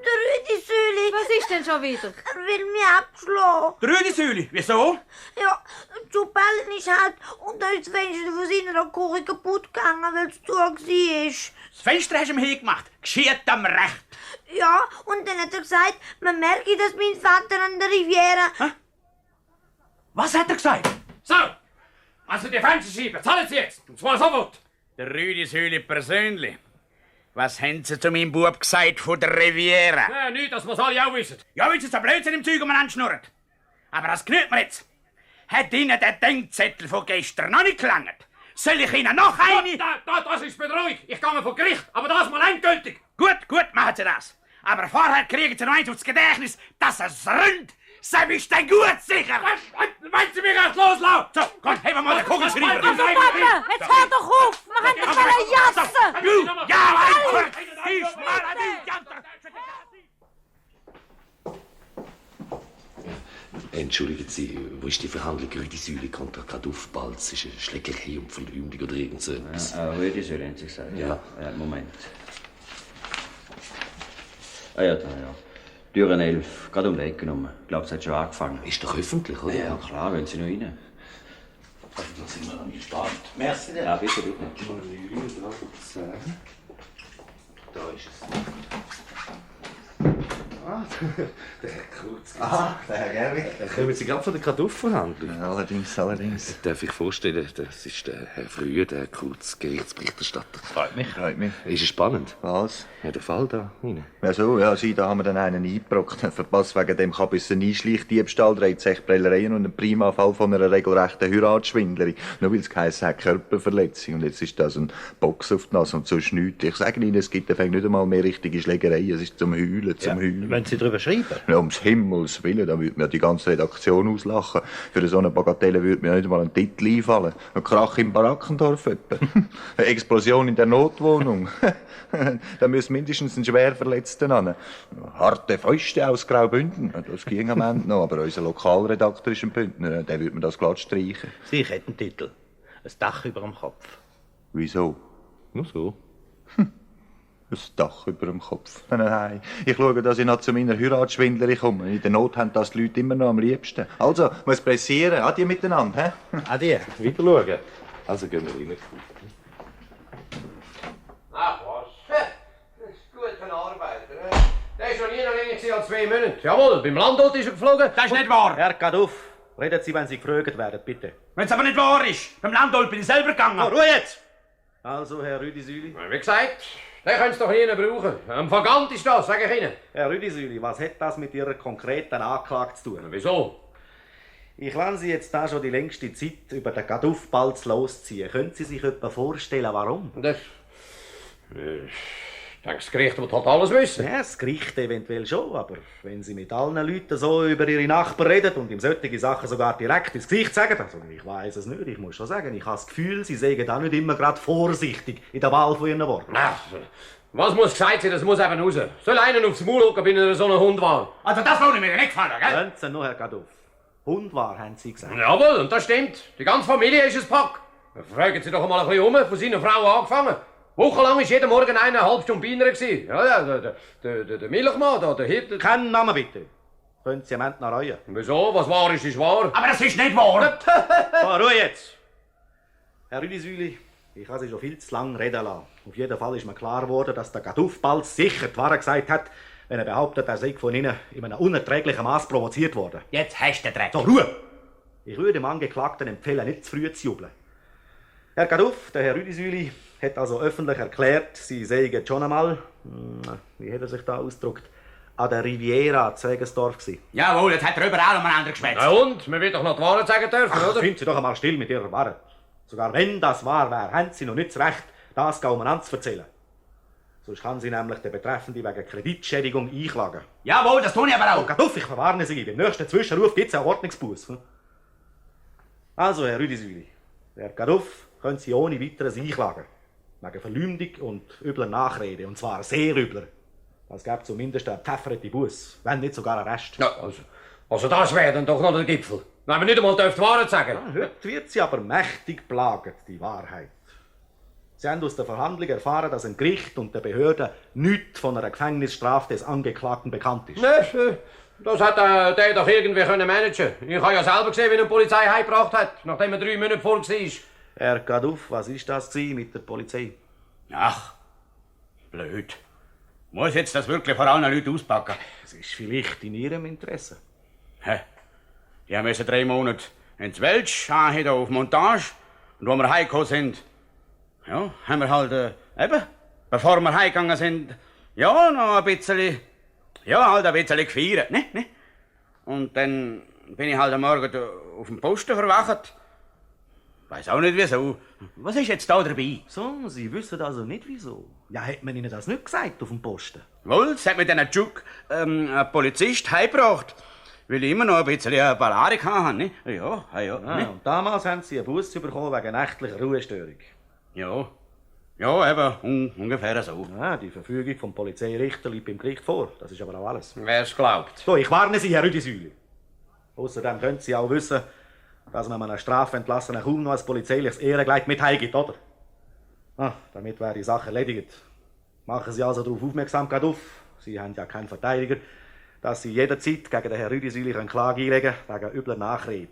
der Rüdi Süli. Was ist denn schon wieder? Er will mich abschlagen. Der Rüdi Süli, wieso? Ja, die Schubellen ist halt und da ist das Fenster von seiner Küche kaputt gegangen, weil es zu war. Das Fenster hast du ihm hingemacht. Geschieht am Recht. Ja, und dann hat er gesagt, man merke, dass mein Vater an der Riviera... Hä? Was hat er gesagt? So, also die Fensterscheibe, zahlen Sie jetzt, und zwar sofort. Der Rüdi Süli persönlich. Was haben Sie zu meinem Bub gesagt von der Riviera? Ja, nicht, dass wir's alle auch wissen. Ja, weil Sie so Blödsinn im Zeug umeinander schnurren. Aber das genügt mir jetzt. Hat Ihnen der Denkzettel von gestern noch nicht gelangt? Soll ich Ihnen noch eine... Das ist Betrug. Ich gehe vor Gericht, aber das mal endgültig. Gut, machen Sie das. Aber vorher kriegen Sie noch eins aufs Gedächtnis, dass es rund. Sei mich denn gut sicher! Wenn Sie mich erst loslassen! So, komm, heben wir mal den Kugelschreiber. Papa, jetzt hör doch auf! Wir haben dich wollen jassen! Ja, einfach! Ich mal die Janter! Entschuldigen Sie, wo ist die Verhandlung Rüdi Süli kontra Kaduffbalz? Ist eine Schlägerei und Verleumdung oder irgend so etwas? Rüdi Süli haben Sie gesagt? Ja. Moment. Ja. Türen 11, gerade um die Ecke rum. Ich glaube, es hat schon angefangen. Ist doch öffentlich, oder? Ja, klar, gehen Sie noch rein. Also, da sind wir noch nicht gespannt. Merci. Ja, bitte. Da ist es. Der Herr Kurz. Aha, der Herr Gerwig. Kommen Sie gerade von der Kartoffelhandlung? Ja, allerdings. Darf ich vorstellen, das ist der Herr Frühe, der Herr Kurz, Gerichtsberichterstatter. Freut mich. Ist es spannend? Was? Ja, der Fall da rein. Ja so, ja, da haben wir dann einen eingebrockt. Verpasst wegen dem Kabissen Einschleichdiebstahl, dreht sich Prellereien und ein Primafall von einer regelrechten Heiratsschwindlerin. Nur weil es geheißen hat, Körperverletzung. Und jetzt ist das ein Box auf die Nase und so nichts. Ich sage Ihnen, es gibt nicht einmal mehr richtige Schlägerei. Es ist zum Heulen, zum Heulen. Wenn Sie darüber schreiben? Ja, ums Himmels Willen, da würde mir die ganze Redaktion auslachen. Für so eine Bagatelle würde mir nicht mal ein Titel einfallen. Ein Krach im Barackendorf etwa. Eine Explosion in der Notwohnung. Da müssen mindestens einen Schwerverletzten an. Harte Fäuste aus Graubünden. Das ging am Ende noch, aber unser Lokalredakteur ist ein Bündner. Der würde mir das glatt streichen. Sie hätten einen Titel. Ein Dach über dem Kopf. Wieso? Nur so. Ein Dach über dem Kopf. Nein. Ich schaue, dass ich noch zu meiner Heiratsschwindlerin komme. In der Not haben das die Leute immer noch am liebsten. Also, muss pressieren. Adieu miteinander. Adieu. Wieder schauen. Also gehen wir rein. Ach was. Das ist gut für einen Arbeiter. Der ist noch nie länger als 2 Monate. Jawohl, beim Landwirt ist er geflogen. Das ist nicht wahr. Herr Kaduff, reden Sie, wenn Sie gefragt werden, bitte. Wenn es aber nicht wahr ist. Beim Landwirt bin ich selber gegangen. Oh, Ruhe jetzt! Also, Herr Rüdi Süli. Wie gesagt, den können Sie doch nie brauchen. Ein Vagant ist das, sage ich Ihnen. Herr Rüdi Süli, was hat das mit Ihrer konkreten Anklage zu tun? Wieso? Ich lasse Sie jetzt da schon die längste Zeit über den Kaduffbalz losziehen. Können Sie sich etwa vorstellen, warum? Das... Ich denke, das Gericht wird halt alles wissen. Ja, das Gericht eventuell schon, aber wenn Sie mit allen Leuten so über Ihre Nachbarn reden und ihm solche Sachen sogar direkt ins Gesicht sagen, also ich weiss es nicht, ich muss schon sagen, ich habe das Gefühl, Sie seien auch nicht immer gerade vorsichtig in der Wahl von Ihren Worten. Ach, was muss gesagt sein, das muss eben raus. Soll einen aufs Maul hocken, wenn er so ein Hund war? Also das würde mir nicht gefallen, gell? Hören Sie noch, Herr Kaduff. Hund war, haben Sie gesagt. Jawohl, und das stimmt. Die ganze Familie ist ein Pack. Fragen Sie doch mal ein bisschen um, von seiner Frau angefangen. Wochenlang war jeden Morgen eine halbe Stunde bei ihr. Ja, der Milchmann, der Hirte. Keinen Namen bitte. Können Sie am Ende noch reuen. Wieso? Was wahr ist, ist wahr. Aber das ist nicht wahr. So, Ruhe jetzt. Herr Rüdi Süli, ich habe Sie schon viel zu lange reden lassen. Auf jeden Fall ist mir klar geworden, dass der Kaduffbalz sicher die Wahrheit gesagt hat, wenn er behauptet, er sei von Ihnen in einem unerträglichen Maß provoziert worden. Jetzt hast du den Dreck. So, Ruhe! Ich würde dem Angeklagten empfehlen, nicht zu früh zu jubeln. Herr Kaduff, der Herr Rüdi Süli, hat also öffentlich erklärt, Sie seien schon einmal, wie hat er sich da ausgedrückt, an der Riviera zu Regensdorf. Jawohl, jetzt hat er überall umeinander geschwätzt. Na und? Man wird doch noch die Wahrheit sagen dürfen, oder? Sind Sie doch einmal still mit Ihrer Wahrheit. Sogar wenn das wahr wäre, haben Sie noch nicht das Recht, das umeinander zu erzählen. Sonst kann Sie nämlich den Betreffenden wegen Kreditschädigung einklagen. Jawohl, das tue ich aber auch. Gaduff, ich verwarne Sie, beim nächsten Zwischenruf gibt es einen Ordnungsbuß. Also, Herr Rüdisüli, Herr Gaduff können Sie ohne weiteres einklagen. Wegen Verleumdung und übler Nachrede, und zwar sehr übler. Das gibt zumindest einen pfefferte Buß, wenn nicht sogar einen Rest. Ja, also das wäre dann doch noch der Gipfel. Wenn man nicht einmal die Wahrheit sagen. Ja, heute wird sie aber mächtig plagend, die Wahrheit. Sie haben aus der Verhandlung erfahren, dass ein Gericht und der Behörden nichts von einer Gefängnisstrafe des Angeklagten bekannt ist. Nee, das hat der doch irgendwie managen können. Ich habe ja selber gesehen, wie ihn die Polizei heimgebracht hat, nachdem er 3 Monate vor war. Herr Gaduff, was ist das mit der Polizei? Ach, blöd. Muss jetzt das wirklich vor allen Leuten auspacken? Es ist vielleicht in Ihrem Interesse. Hä? Die haben 3 Monate ins Welsch, hier auf Montage. Und wo wir heimgekommen sind, ja, haben wir halt eben, bevor wir heimgegangen sind, ja, noch ein bisschen, gefeiert, ne? Und dann bin ich halt am Morgen auf dem Posten verwacht. Weiß auch nicht wieso. Was ist jetzt da dabei? So, Sie wissen also nicht wieso. Ja, hat man Ihnen das nicht gesagt auf dem Posten? Wohl, es hat mir dann ein Polizist heimgebracht, weil ich immer noch ein bisschen eine Ballade hatte, ne? Ja. Ne? Und damals haben Sie einen Buß bekommen wegen nächtlicher Ruhestörung. Ja, eben, ungefähr so. Ja, die Verfügung vom Polizeirichter liegt beim Gericht vor. Das ist aber auch alles. Wer's glaubt. So, ich warne Sie, Herr Rüdisüli. Außerdem können Sie auch wissen, dass man einem Strafentlassenen kaum noch ein polizeiliches Ehrenkleid mit heimgibt, oder? Damit wäre die Sache erledigt. Machen Sie also darauf aufmerksam, Gaduff, Sie haben ja keinen Verteidiger, dass Sie jederzeit gegen den Herrn Rüdisüli Klage einlegen können, wegen übler Nachrede.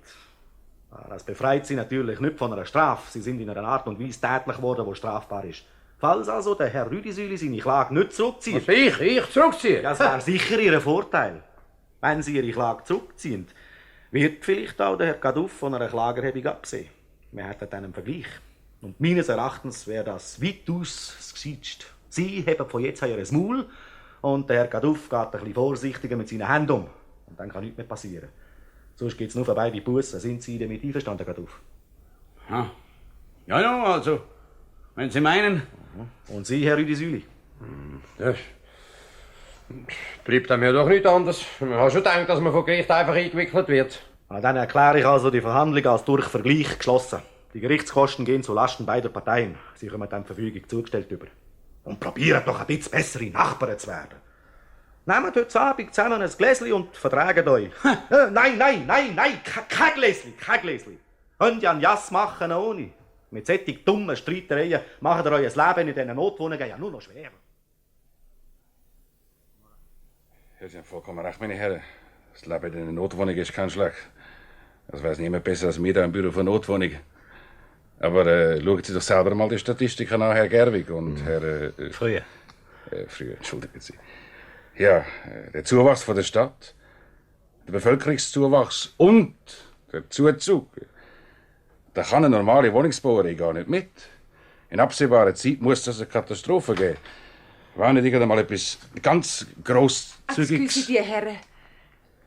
Das befreit Sie natürlich nicht von einer Strafe. Sie sind in einer Art und Weise tätlich geworden, die strafbar ist. Falls also der Herr Rüdisüli seine Klage nicht zurückzieht... Was, ich zurückziehe? Das wäre sicher Ihr Vorteil. Wenn Sie Ihre Klage zurückziehen, wird vielleicht auch der Herr Gaduff von einer Klagerhebung absehen. Wir hätten dann einen Vergleich. Und meines Erachtens wäre das weitaus das Gescheitste. Sie haben von jetzt her Ihr Maul und der Herr Gaduff geht ein bisschen vorsichtiger mit seinen Händen um. Und dann kann nichts mehr passieren. Sonst gibt es nur für beide Bussen. Sind Sie damit einverstanden, Gaduff? Ja, also, wenn Sie meinen. Und Sie, Herr Rüdisüli? Das bleibt mir doch nicht anders. Man hat schon gedacht, dass man vor Gericht einfach eingewickelt wird. Dann erkläre ich also die Verhandlung als durch Vergleich geschlossen. Die Gerichtskosten gehen zu Lasten beider Parteien. Sie kommen dann Verfügung zugestellt über. Und probieren doch ein bisschen bessere Nachbarn zu werden. Nehmt heute Abend zusammen ein Gläschen und vertraget euch. Nein, kein Gläschen. Könnt ihr einen Jass machen ohne. Mit solchen dummen Streitereien macht ihr euer Leben in diesen Notwohnungen ja nur noch schwerer. Sie haben vollkommen recht, meine Herren. Das Leben in einer Notwohnung ist kein Schlag. Das weiß niemand besser als wir da im Büro von Notwohnung. Aber schauen Sie doch selber mal die Statistiken an, Herr Gerwig und Herr... Früher, entschuldigen Sie. Ja, der Zuwachs von der Stadt, der Bevölkerungszuwachs und der Zuzug. Da kann eine normale Wohnungsbauerei gar nicht mit. In absehbarer Zeit muss das eine Katastrophe geben. War nicht irgendwann mal etwas ganz Grosszügiges? Excuse die Herren.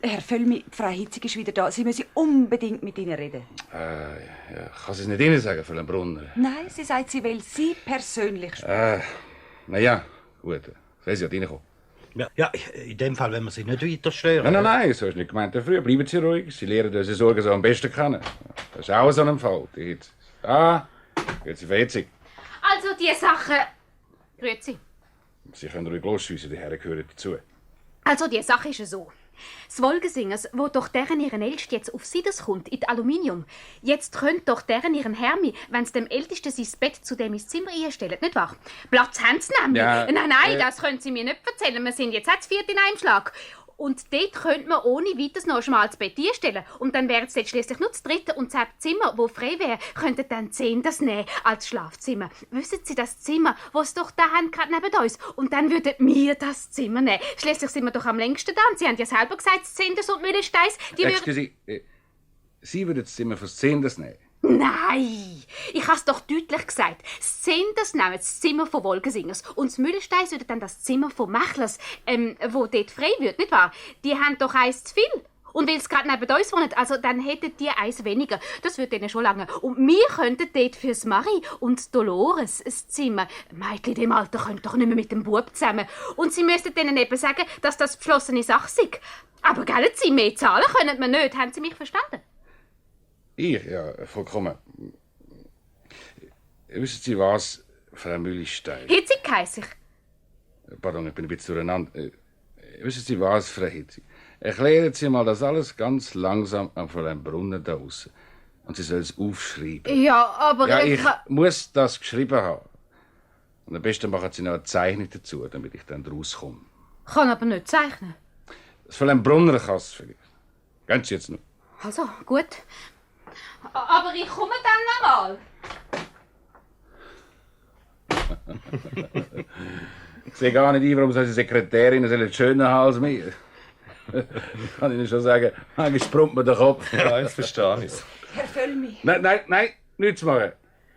Herr Völlmi, Frau Hitzig ist wieder da. Sie müssen unbedingt mit Ihnen reden. Ja, kann sie es nicht Ihnen sagen, Frau Brunner? Nein, sie sagt, sie will Sie persönlich sprechen. Na ja, gut. Soll sie ja reinkommen? Ja, in dem Fall, wenn wir Sie nicht weiter stören. Nein, so ist nicht gemeint. Früher bleiben Sie ruhig. Sie lernen unsere Sorgen so am besten kennen. Das ist auch so ein Fall. Jetzt Sie verhetzig. Also, die Sache... Grüezi. Sie können ruhig losschiessen, die Herren gehören dazu. Also, die Sache ist so. Das Wolgesingers, wo doch deren ihren Ältest jetzt auf Siders kommt, in die Aluminium, jetzt könnt doch deren ihren Hermi, wenn sie dem Ältesten sein Bett zu dem ins Zimmer einstellen, nicht wahr? Platz haben sie nämlich. Ja, Nein, das können Sie mir nicht erzählen. Wir sind jetzt auch zu viert in einem Schlag. Und dort könnte man ohne weiteres noch ein schmales Bett einstellen. Und dann wäre es jetzt schliesslich nur das dritte und das Zimmer, das frei wäre, könnten dann 10 das nehmen als Schlafzimmer. Wissen Sie, das Zimmer, das Sie doch da haben, gerade neben uns. Und dann würden wir das Zimmer nehmen. Schliesslich sind wir doch am längsten da. Und Sie haben ja selber gesagt, Zinders und Mühlesteins, die würden... Excuse, Sie würden das Zimmer fürs 10. nehmen? Nein, ich habe es doch deutlich gesagt. Das Senders nehmen das Zimmer von Wolkensingers und das Mühlensteins würde dann das Zimmer von Machlers, wo dort frei wird, nicht wahr? Die haben doch eins zu viel. Und weil sie gerade neben uns wohnen, also dann hätten die eins weniger. Das würde denen schon lange. Und wir könnten dort fürs Marie und Dolores ein Zimmer. Mädchen in dem Alter können doch nicht mehr mit dem Bub zusammen. Und sie müssten denen eben sagen, dass das beschlossene Sache sei. Aber gell, sie mehr zahlen können wir nicht. Haben Sie mich verstanden? Ja, vollkommen. Wissen Sie was, Frau Mühlestein? Hitzig heisse ich. Pardon, ich bin ein bisschen durcheinander. Wissen Sie was, Frau Hitzig? Erklären Sie mal das alles ganz langsam an Fräulein Brunner da draussen. Und sie soll es aufschreiben. Ja, aber ja, ich muss das geschrieben haben. Und am besten machen Sie noch eine Zeichnung dazu, damit ich dann rauskomme. Kann aber nicht zeichnen. Das Fräulein Brunner kann es vielleicht. Gehen Sie jetzt noch. Also, gut. Aber ich komme dann nochmal. Ich sehe gar nicht ein, warum solche Sekretärinnen einen schönen Hals mehr. Ich kann Ihnen schon sagen, manchmal sprummt mir der Kopf. Ja, jetzt verstehe ich es. Herr Völlmi. Nein, nichts machen.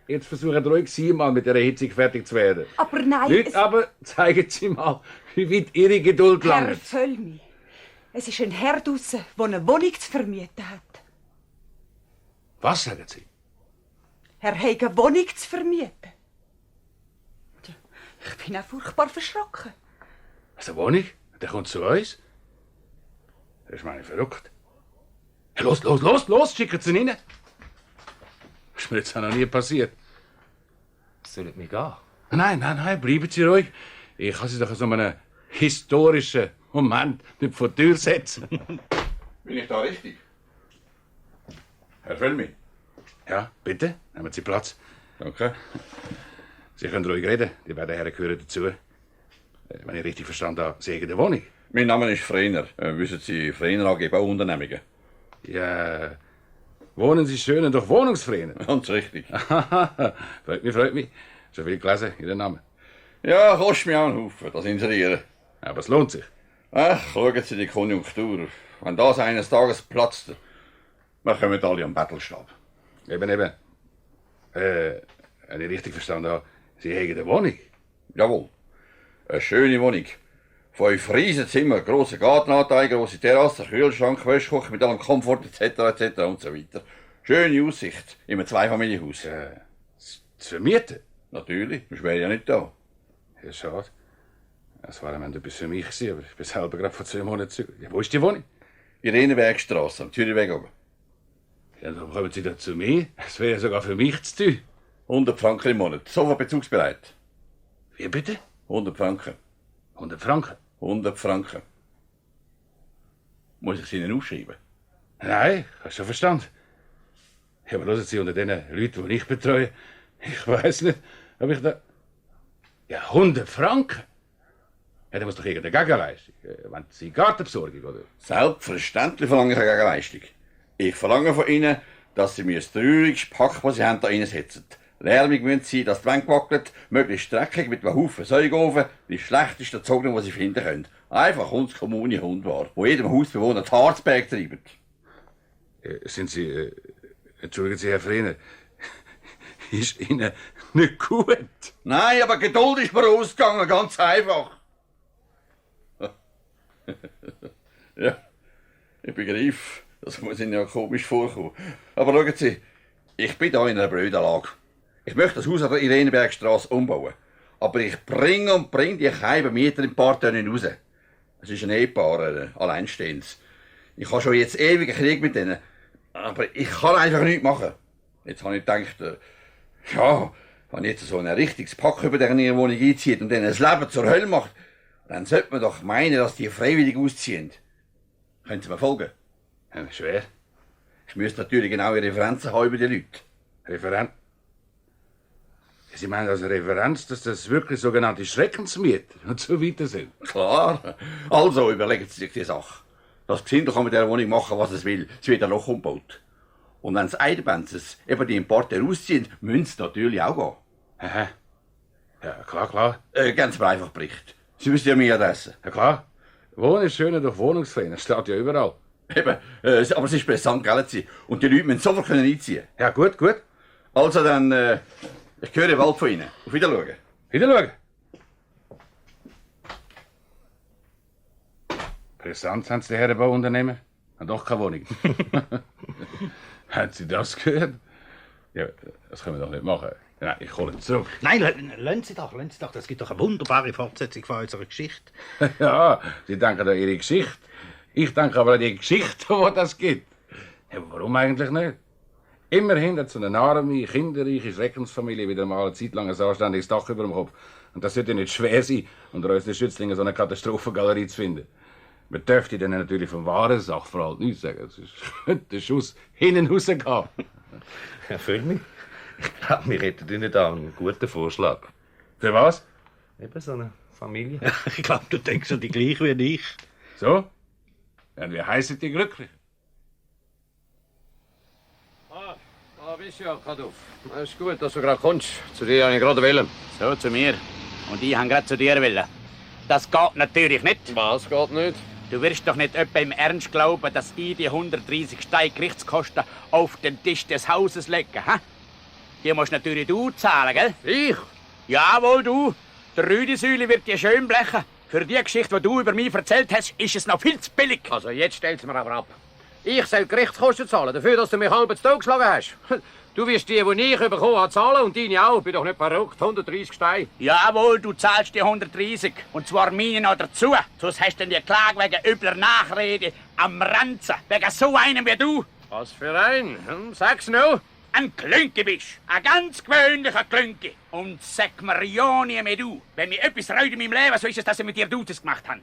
Jetzt versuchen ruhig Sie mal mit dieser Hitzung fertig zu werden. Aber nein. Nicht, aber zeigen Sie mal, wie weit Ihre Geduld Herr langt. Völlmi, es ist ein Herr draussen, der eine Wohnung zu vermieten hat. Was sagen Sie? Er hat eine Wohnung zu vermieten. Tja, ich bin auch furchtbar verschrocken. Was, eine Wohnung? Der kommt zu uns? Das ist meine verrückt. Ja, los, schicken Sie ihn rein. Das ist mir jetzt auch noch nie passiert. Sollen wir gehen? Nein, bleiben Sie ruhig. Ich kann Sie doch in so einem historischen Moment nicht vor die Tür setzen. Bin ich da richtig? Herr Völlmi? Ja, bitte, nehmen Sie Platz. Danke. Sie können ruhig reden, die beiden Herren gehören dazu. Wenn ich richtig verstanden habe, Sie haben eine Wohnung. Mein Name ist Freiner. Wissen Sie, Freiner AG Bauunternehmungen. Ja, wohnen Sie schön durch Wohnungsfreiner? Ganz richtig. Freut mich. Schon viel gelesen, Ihren Namen. Ja, kostet mir auch einen Haufen, das Inserieren. Aber es lohnt sich. Ach, schauen Sie die Konjunktur. Wenn das eines Tages platzt, wir kommen alle am Battelstab. Eben. Wenn ich richtig verstanden habe, Sie haben eine Wohnung? Jawohl. Eine schöne Wohnung. 5 Riesenzimmer, grosser Gartenanteil, grosse Terrasse, Kühlschrank, Wäschkocher mit allem Komfort etc. und so weiter. Schöne Aussicht in einem Zweifamilienhaus. Zu vermieten? Natürlich, sonst wäre ich ja nicht da. Ja, schade. Das war am Ende etwas für mich gewesen, aber ich bin selber gerade vor 2 Monaten zurück. Ja, wo ist die Wohnung? Irenenbergstrasse, am Zürichweg oben. Ja, dann kommen Sie da zu mir. Das wäre ja sogar für mich zu tun. 100 Franken im Monat, sofort bezugsbereit. Wie bitte? 100 Franken. 100 Franken? 100 Franken. Muss ich sie Ihnen aufschreiben? Nein, ich habe schon verstanden. Ja, aber hören Sie, unter den Leuten, die ich betreue, ich weiss nicht, ob ich da... Ja, 100 Franken? Ja, da muss doch irgendeine Gegenleistung. Wenn Sie Gartenbesorgung, oder? Selbstverständlich verlange ich eine Gegenleistung. Ich verlange von Ihnen, dass Sie mir das traurigste Pack, das Sie haben, da reinsetzen. Lärmig müssen Sie, dass die Wände wackelt, möglichst dreckig mit einem Haufen Säugofen, die schlechtesten Zogen, die Sie finden können. Einfach Hundskommune Hundwar, wo jedem Hausbewohner das Harzberg treibt. Sind Sie... entschuldigen Sie, Herr Freiner. Ist Ihnen nicht gut? Nein, aber Geduld ist mir ausgegangen, ganz einfach. Ja, ich begreife, das muss Ihnen ja komisch vorkommen. Aber schauen Sie, ich bin da in einer blöden Lage. Ich möchte das Haus an der Irenenbergstrasse umbauen. Aber ich bringe die Keiben Mieter in ein paar Tonnen raus. Es ist ein Ehepaar, ein Alleinstehendes. Ich habe schon jetzt ewig einen Krieg mit denen. Aber ich kann einfach nichts machen. Jetzt habe ich gedacht, ja, wenn jetzt so ein richtiges Pack über deren ihre Wohnung einzieht und denen das Leben zur Hölle macht, dann sollte man doch meinen, dass die freiwillig ausziehen. Können Sie mir folgen? Ja, schwer. Ich müsste natürlich genaue Referenzen haben über die Leute. Referenz? Sie meinen also Referenz, dass das wirklich sogenannte Schreckensmieter und so weiter sind? Klar. Also überlegen Sie sich die Sache. Das Gesindel kann mit dieser Wohnung machen, was es will. Es wird ein Loch umgebaut. Und wenn das Eidenbenzes eben die Importe rausziehen, müssen sie natürlich auch gehen. Aha. Ja, klar. Geben Sie mir einfach Bericht. Sie wissen ja meine Adresse. Ja, klar. Wohnen ist schöner durch Wohnungsfreien. Das steht ja überall. Eben, aber es ist bei St. Gallen und die Leute müssen sofort einziehen können. Ja, gut, gut. Also dann, ich höre bald von Ihnen. Auf Wiedersehen. Wiedersehen. Brisant haben Sie die Herren Bauunternehmen? Haben doch keine Wohnung. Haben Sie das gehört? Ja, das können wir doch nicht machen. Nein, ich hole ihn zurück. Nein, lassen Sie doch. Das gibt doch eine wunderbare Fortsetzung von unserer Geschichte. Ja, Sie denken an Ihre Geschichte. Ich denke aber an die Geschichte, die das gibt. Ja, warum eigentlich nicht? Immerhin hat so eine arme, kinderreiche Schreckensfamilie wieder mal eine Zeit lang ein anständiges Dach über dem Kopf. Und das sollte nicht schwer sein, unter unseren Schützlingen so eine Katastrophengalerie zu finden. Man dürfte denen natürlich vom wahren Sachverhalt nichts sagen. Es ist der Schuss hinten rausgegangen. Herr Völlmi, ich glaube, wir hätten Ihnen da einen guten Vorschlag. Für was? Eben so eine Familie. Ich glaube, du denkst an die gleich wie ich. So? Und wie heissen die glücklich? Da bist du ja, Kaduff. Es ist gut, dass du gerade kommst. Zu dir habe ich gerade wollen. So, zu mir. Und ich habe gerade zu dir wollen. Das geht natürlich nicht. Was geht nicht? Du wirst doch nicht etwa im Ernst glauben, dass ich die 130 Steine Gerichtskosten auf den Tisch des Hauses lege, hä? Die musst natürlich du zahlen, gell? Ich? Jawohl, du. Der Rüdisüli wird dir schön blechen. Für die Geschichte, die du über mich erzählt hast, ist es noch viel zu billig. Also jetzt stell's mir aber ab. Ich soll Gerichtskosten zahlen, dafür, dass du mich halb ins Tod geschlagen hast. Du wirst die ich bekommen habe, zahlen und deine auch. Bin doch nicht verrückt. 130 Steine. Jawohl, du zahlst die 130. Und zwar meine noch dazu. Sonst hast du die Klage wegen übler Nachrede am Ranzen. Wegen so einem wie du. Was für ein? Sag's noch. Ein Klünke bist. Ein ganz gewöhnlicher Klünke. Und sag mir ja nie mehr du. Wenn mir etwas reut in meinem Leben, so ist es, dass ich mit dir Gutes gemacht habe.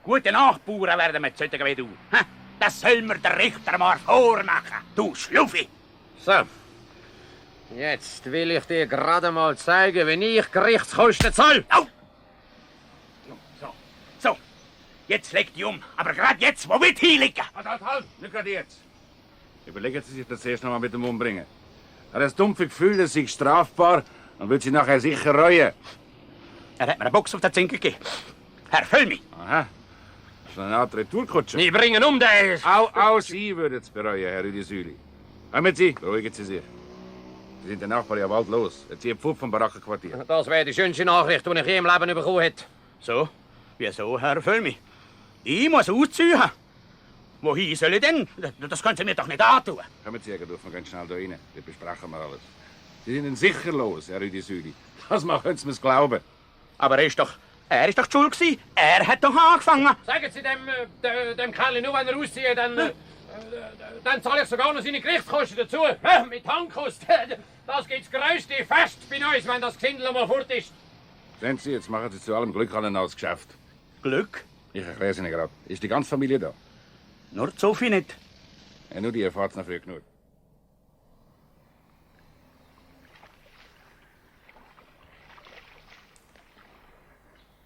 Gute Nachbauern werden mit solchen wie du. Das soll mir der Richter mal vormachen. Du Schluffi. So. Jetzt will ich dir gerade mal zeigen, wenn ich Gerichtskosten zahle. Oh. So. Jetzt leg die um. Aber gerade jetzt, wo wird hier liegen? Halt. Nicht gerade jetzt. Überlegen Sie sich das erst noch mal mit dem Umbringen. Er hat das dumpfe Gefühl, das sei strafbar und wird sich nachher sicher reuen. Er hat mir eine Box auf den Zinkel gegeben. Herr Völlmi. Aha. Das ist eine Art Retourkutsche. Wir bringen um den. Auch Sie würden es bereuen, Herr Rüdisüli. Kommen Sie, beruhigen Sie sich. Sie sind der Nachbar ja bald los. Er zieht Pfupf vom Barackenquartier. Das wäre die schönste Nachricht, die ich je im Leben bekommen hätte. So? Wieso, Herr Völlmi? Ich muss ausziehen. Wohin soll ich denn? Das können Sie mir doch nicht antun. Kommen Sie, Herr Duff, wir gehen schnell da rein. Wir besprechen wir alles. Sie sind sicher los, Herr Rüdisüli. Das machen Sie mir's glauben. Aber er ist doch die Schuld gewesen. Er hat doch angefangen. Sagen Sie dem Kerl nur, wenn er auszieht, dann zahle ich sogar noch seine Gerichtskosten dazu. Mit Handkosten. Das gibt's größte Fest bei uns, wenn das Gesindel mal fort ist. Sehen Sie, jetzt machen Sie zu allem Glück an ein Geschäft. Glück? Ich erkläre es Ihnen gerade. Ist die ganze Familie da? Nur Sophie nicht. Ja, nur die erfahrt es noch früh genug.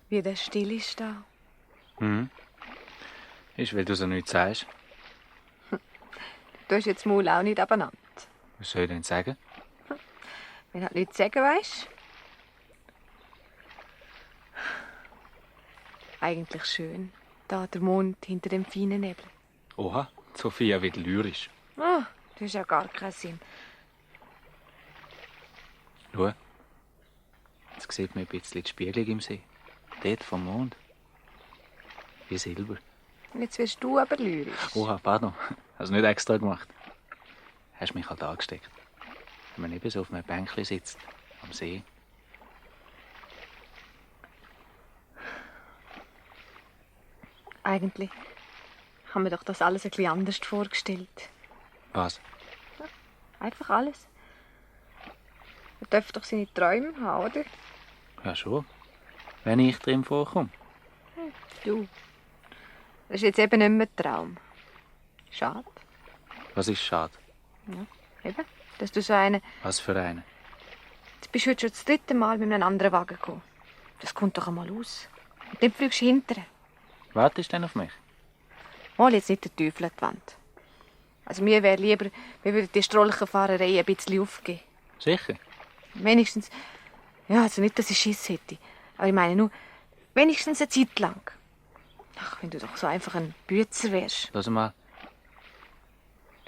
Wie der still ist da. Ist, weil du so nichts sagst. Du hast jetzt das Maul auch nicht abeinander. Was soll ich denn sagen? Wenn du halt nichts sagen weisst. Eigentlich schön. Da der Mond hinter dem feinen Nebel. Oha, Sophia wird lyrisch. Ah, das ist ja gar keinen Sinn. Schau, jetzt sieht man ein bisschen die Spiegelung im See. Dort vom Mond. Wie Silber. Und jetzt wirst du aber lyrisch. Oha, pardon. Hast du nicht extra gemacht. Hast mich halt angesteckt. Wenn man eben so auf einem Bänkchen sitzt, am See. Eigentlich haben wir doch das alles ein bisschen anders vorgestellt. Was? Einfach alles. Man darf doch seine Träume haben, oder? Ja, schon. Wenn ich drin vorkomme. Du. Das ist jetzt eben nicht mehr ein Traum. Schade. Was ist schade? Ja, eben. Dass du so einen... Was für einen? Jetzt bist du heute schon das 3. Mal mit einem anderen Wagen gekommen. Das kommt doch einmal aus. Und dann fliegst du hinterher. Wartest du denn auf mich? Mal jetzt nicht den Teufel an die Wand. Also mir wäre lieber, wir würden die Strolchenfahrerei ein bisschen aufgeben. Sicher? Wenigstens... Ja, also nicht, dass ich Schiss hätte. Aber ich meine nur, wenigstens eine Zeit lang. Ach, wenn du doch so einfach ein Bützer wärst. Lass mal,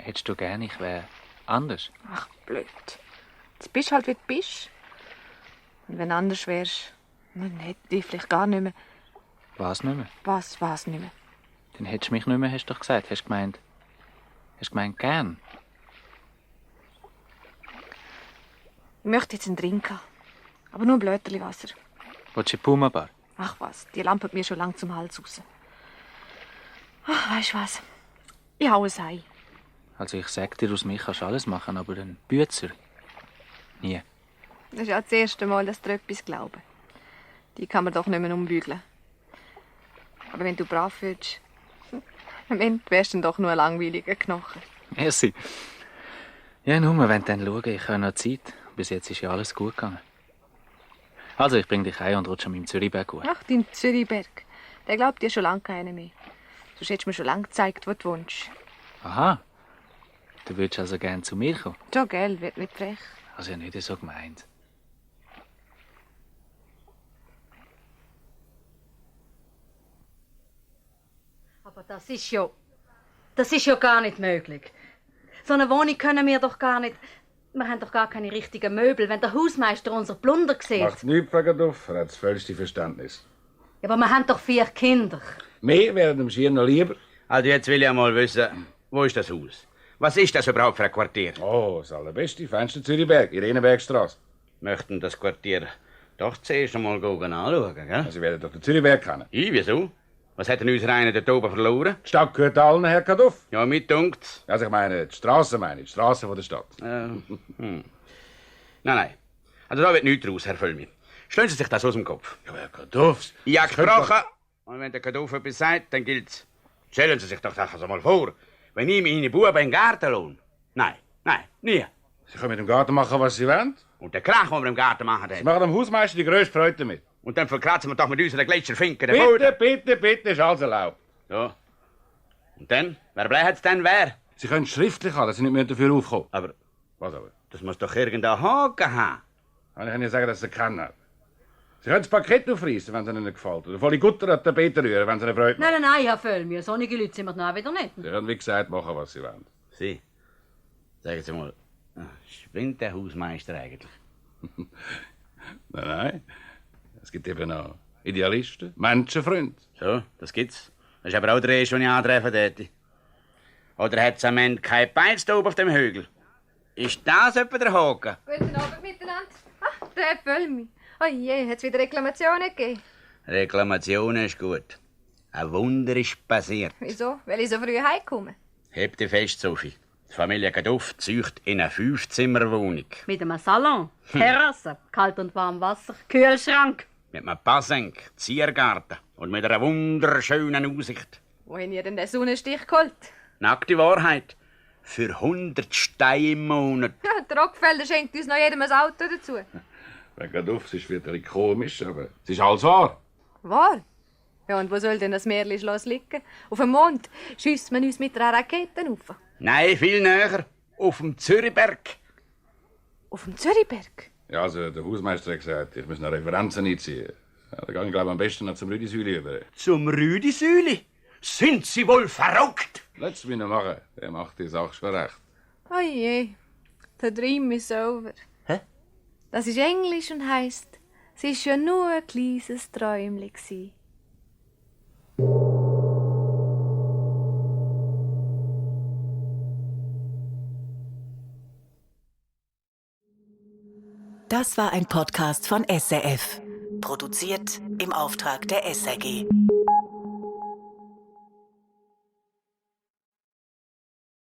Hättest du gern, ich wäre anders? Ach, blöd. Jetzt bist du halt, wie du bist. Und wenn du anders wärst, dann hätte ich vielleicht gar nicht mehr. Was nicht mehr? Was nicht mehr? Dann hättest du mich nicht mehr, hast du doch gesagt. Hast du gemeint gern? Ich möchte jetzt einen Drink haben. Aber nur ein Blöterli Wasser. Willst du in die Puma-Bar? Ach was, die lampert mir schon lang zum Hals raus. Ach, weisst du was? Ich hau es ein. Also ich sag dir, aus mir kannst du alles machen, aber einen Bützer nie. Das ist ja das erste Mal, dass du etwas glauben. Die kann man doch nicht mehr umbügeln. Aber wenn du brav willst, am Ende wärst du dann doch nur ein langweiliger Knochen. Merci. Ja, nur, wenn dann schauen, ich habe noch Zeit. Bis jetzt ist ja alles gut gegangen. Also, ich bring dich heim und rutsche an meinem Zürichberg hoch. Ach, dein Zürichberg. Der glaubt dir schon lange keiner mehr. Sonst hättest du mir schon lange gezeigt, wo du wohnst. Aha. Du würdest also gern zu mir kommen? Schon, gell, wird nicht frech. Also, ja, nicht so gemeint. Aber das ist ja gar nicht möglich. So eine Wohnung können wir doch gar nicht. Wir haben doch gar keine richtigen Möbel. Wenn der Hausmeister unser Plunder sieht. Macht nichts, Frau Gaduff. Er hat das vollste Verständnis. Ja, aber wir haben doch 4 Kinder. Wir wären dem Schier noch lieber. Also jetzt will ich mal wissen, wo ist das Haus? Was ist das überhaupt für ein Quartier? Oh, das allerbeste, feinste Zürichberg, Irenenbergstraße. Möchten das Quartier doch zuerst einmal anschauen, gell? Sie werden doch den Zürichberg kennen. Ich, wieso? Was hat denn unser einer dort oben verloren? Die Stadt gehört allen, Herr Gaduff. Ja, mir dunkt's. Also ich meine, die Straße die Straße von der Stadt. Nein. Also da wird nichts raus, Herr Völlmi. Stellen Sie sich das aus dem Kopf. Ja, Herr Gaduff. Ich habe gesprochen. Und wenn der Gaduff etwas sagt, dann gilt's. Stellen Sie sich doch das also mal vor. Wenn ich meine Buben in den Garten lohne. Nein, nie. Sie können mit dem Garten machen, was Sie wollen. Und der Krach, den wir im Garten machen, Sie machen dem Hausmeister die grösste Freude damit. Und dann verkratzen wir doch mit unseren Gletscherfinken den Boden. Bitte, ist alles erlaubt. Ja. Und dann? Wer bleibt denn wer? Sie können es schriftlich haben, dass Sie nicht dafür aufkommen. Aber... Was aber? Das muss doch irgendein Haken haben. Ich kann Ihnen sagen, dass Sie kennen. Sie können das Paket aufreißen, wenn es Ihnen nicht gefällt. Oder volle Gutter an den Tapete rühren, wenn Sie eine Freude machen. Nein, Herr Völlmi, solche Leute sind wir dann auch wieder nicht. Sie können, wie gesagt, machen, was Sie wollen. Sie, sagen Sie mal, spinnt der Hausmeister eigentlich? Nein. Es gibt eben noch Idealisten, Menschenfreunde. So, das gibt's. Das ist aber auch der erste, den ich antreffen hätte. Oder hat es am Ende kein Beins da oben auf dem Hügel? Ist das etwa der Haken? Guten Abend miteinander. Ah, der Völlmi. Oh je, hat es wieder Reklamationen gegeben? Reklamationen ist gut. Ein Wunder ist passiert. Wieso? Weil ich so früh heimkomme? Hebt dich fest, Sophie. Die Familie Gaduff zieht in eine 5-Zimmer-Wohnung. Mit einem Salon, Terrasse, kalt und warm Wasser, Kühlschrank. Mit einem Bassenk, Ziergarten und mit einer wunderschönen Aussicht. Wohin ihr denn den Sonnenstich geholt? Nackte Wahrheit. Für 100 Steine im Monat. Ja, der Rockefeller schenkt uns noch jedem ein Auto dazu. Wenn Gaduff ist wieder ein komisch, aber es ist alles wahr. Wahr? Ja, und wo soll denn das Märchenschloss liegen? Auf dem Mond schießt man uns mit einer Rakete rauf. Nein, viel näher. Auf dem Zürichberg. Auf dem Zürichberg? Ja, also der Hausmeister hat gesagt, ich muss noch Referenzen einziehen. Ja, da gehe ich, glaube am besten noch zum Rüdisüli über. Zum Rüdisüli? Sind Sie wohl verrückt? Lass mich noch machen. Der macht die Sache schon recht. Oh je, der Dream is over. Hä? Das ist Englisch und heisst, es ist ja nur ein kleines Träumchen gsi. Das war ein Podcast von SRF. Produziert im Auftrag der SRG.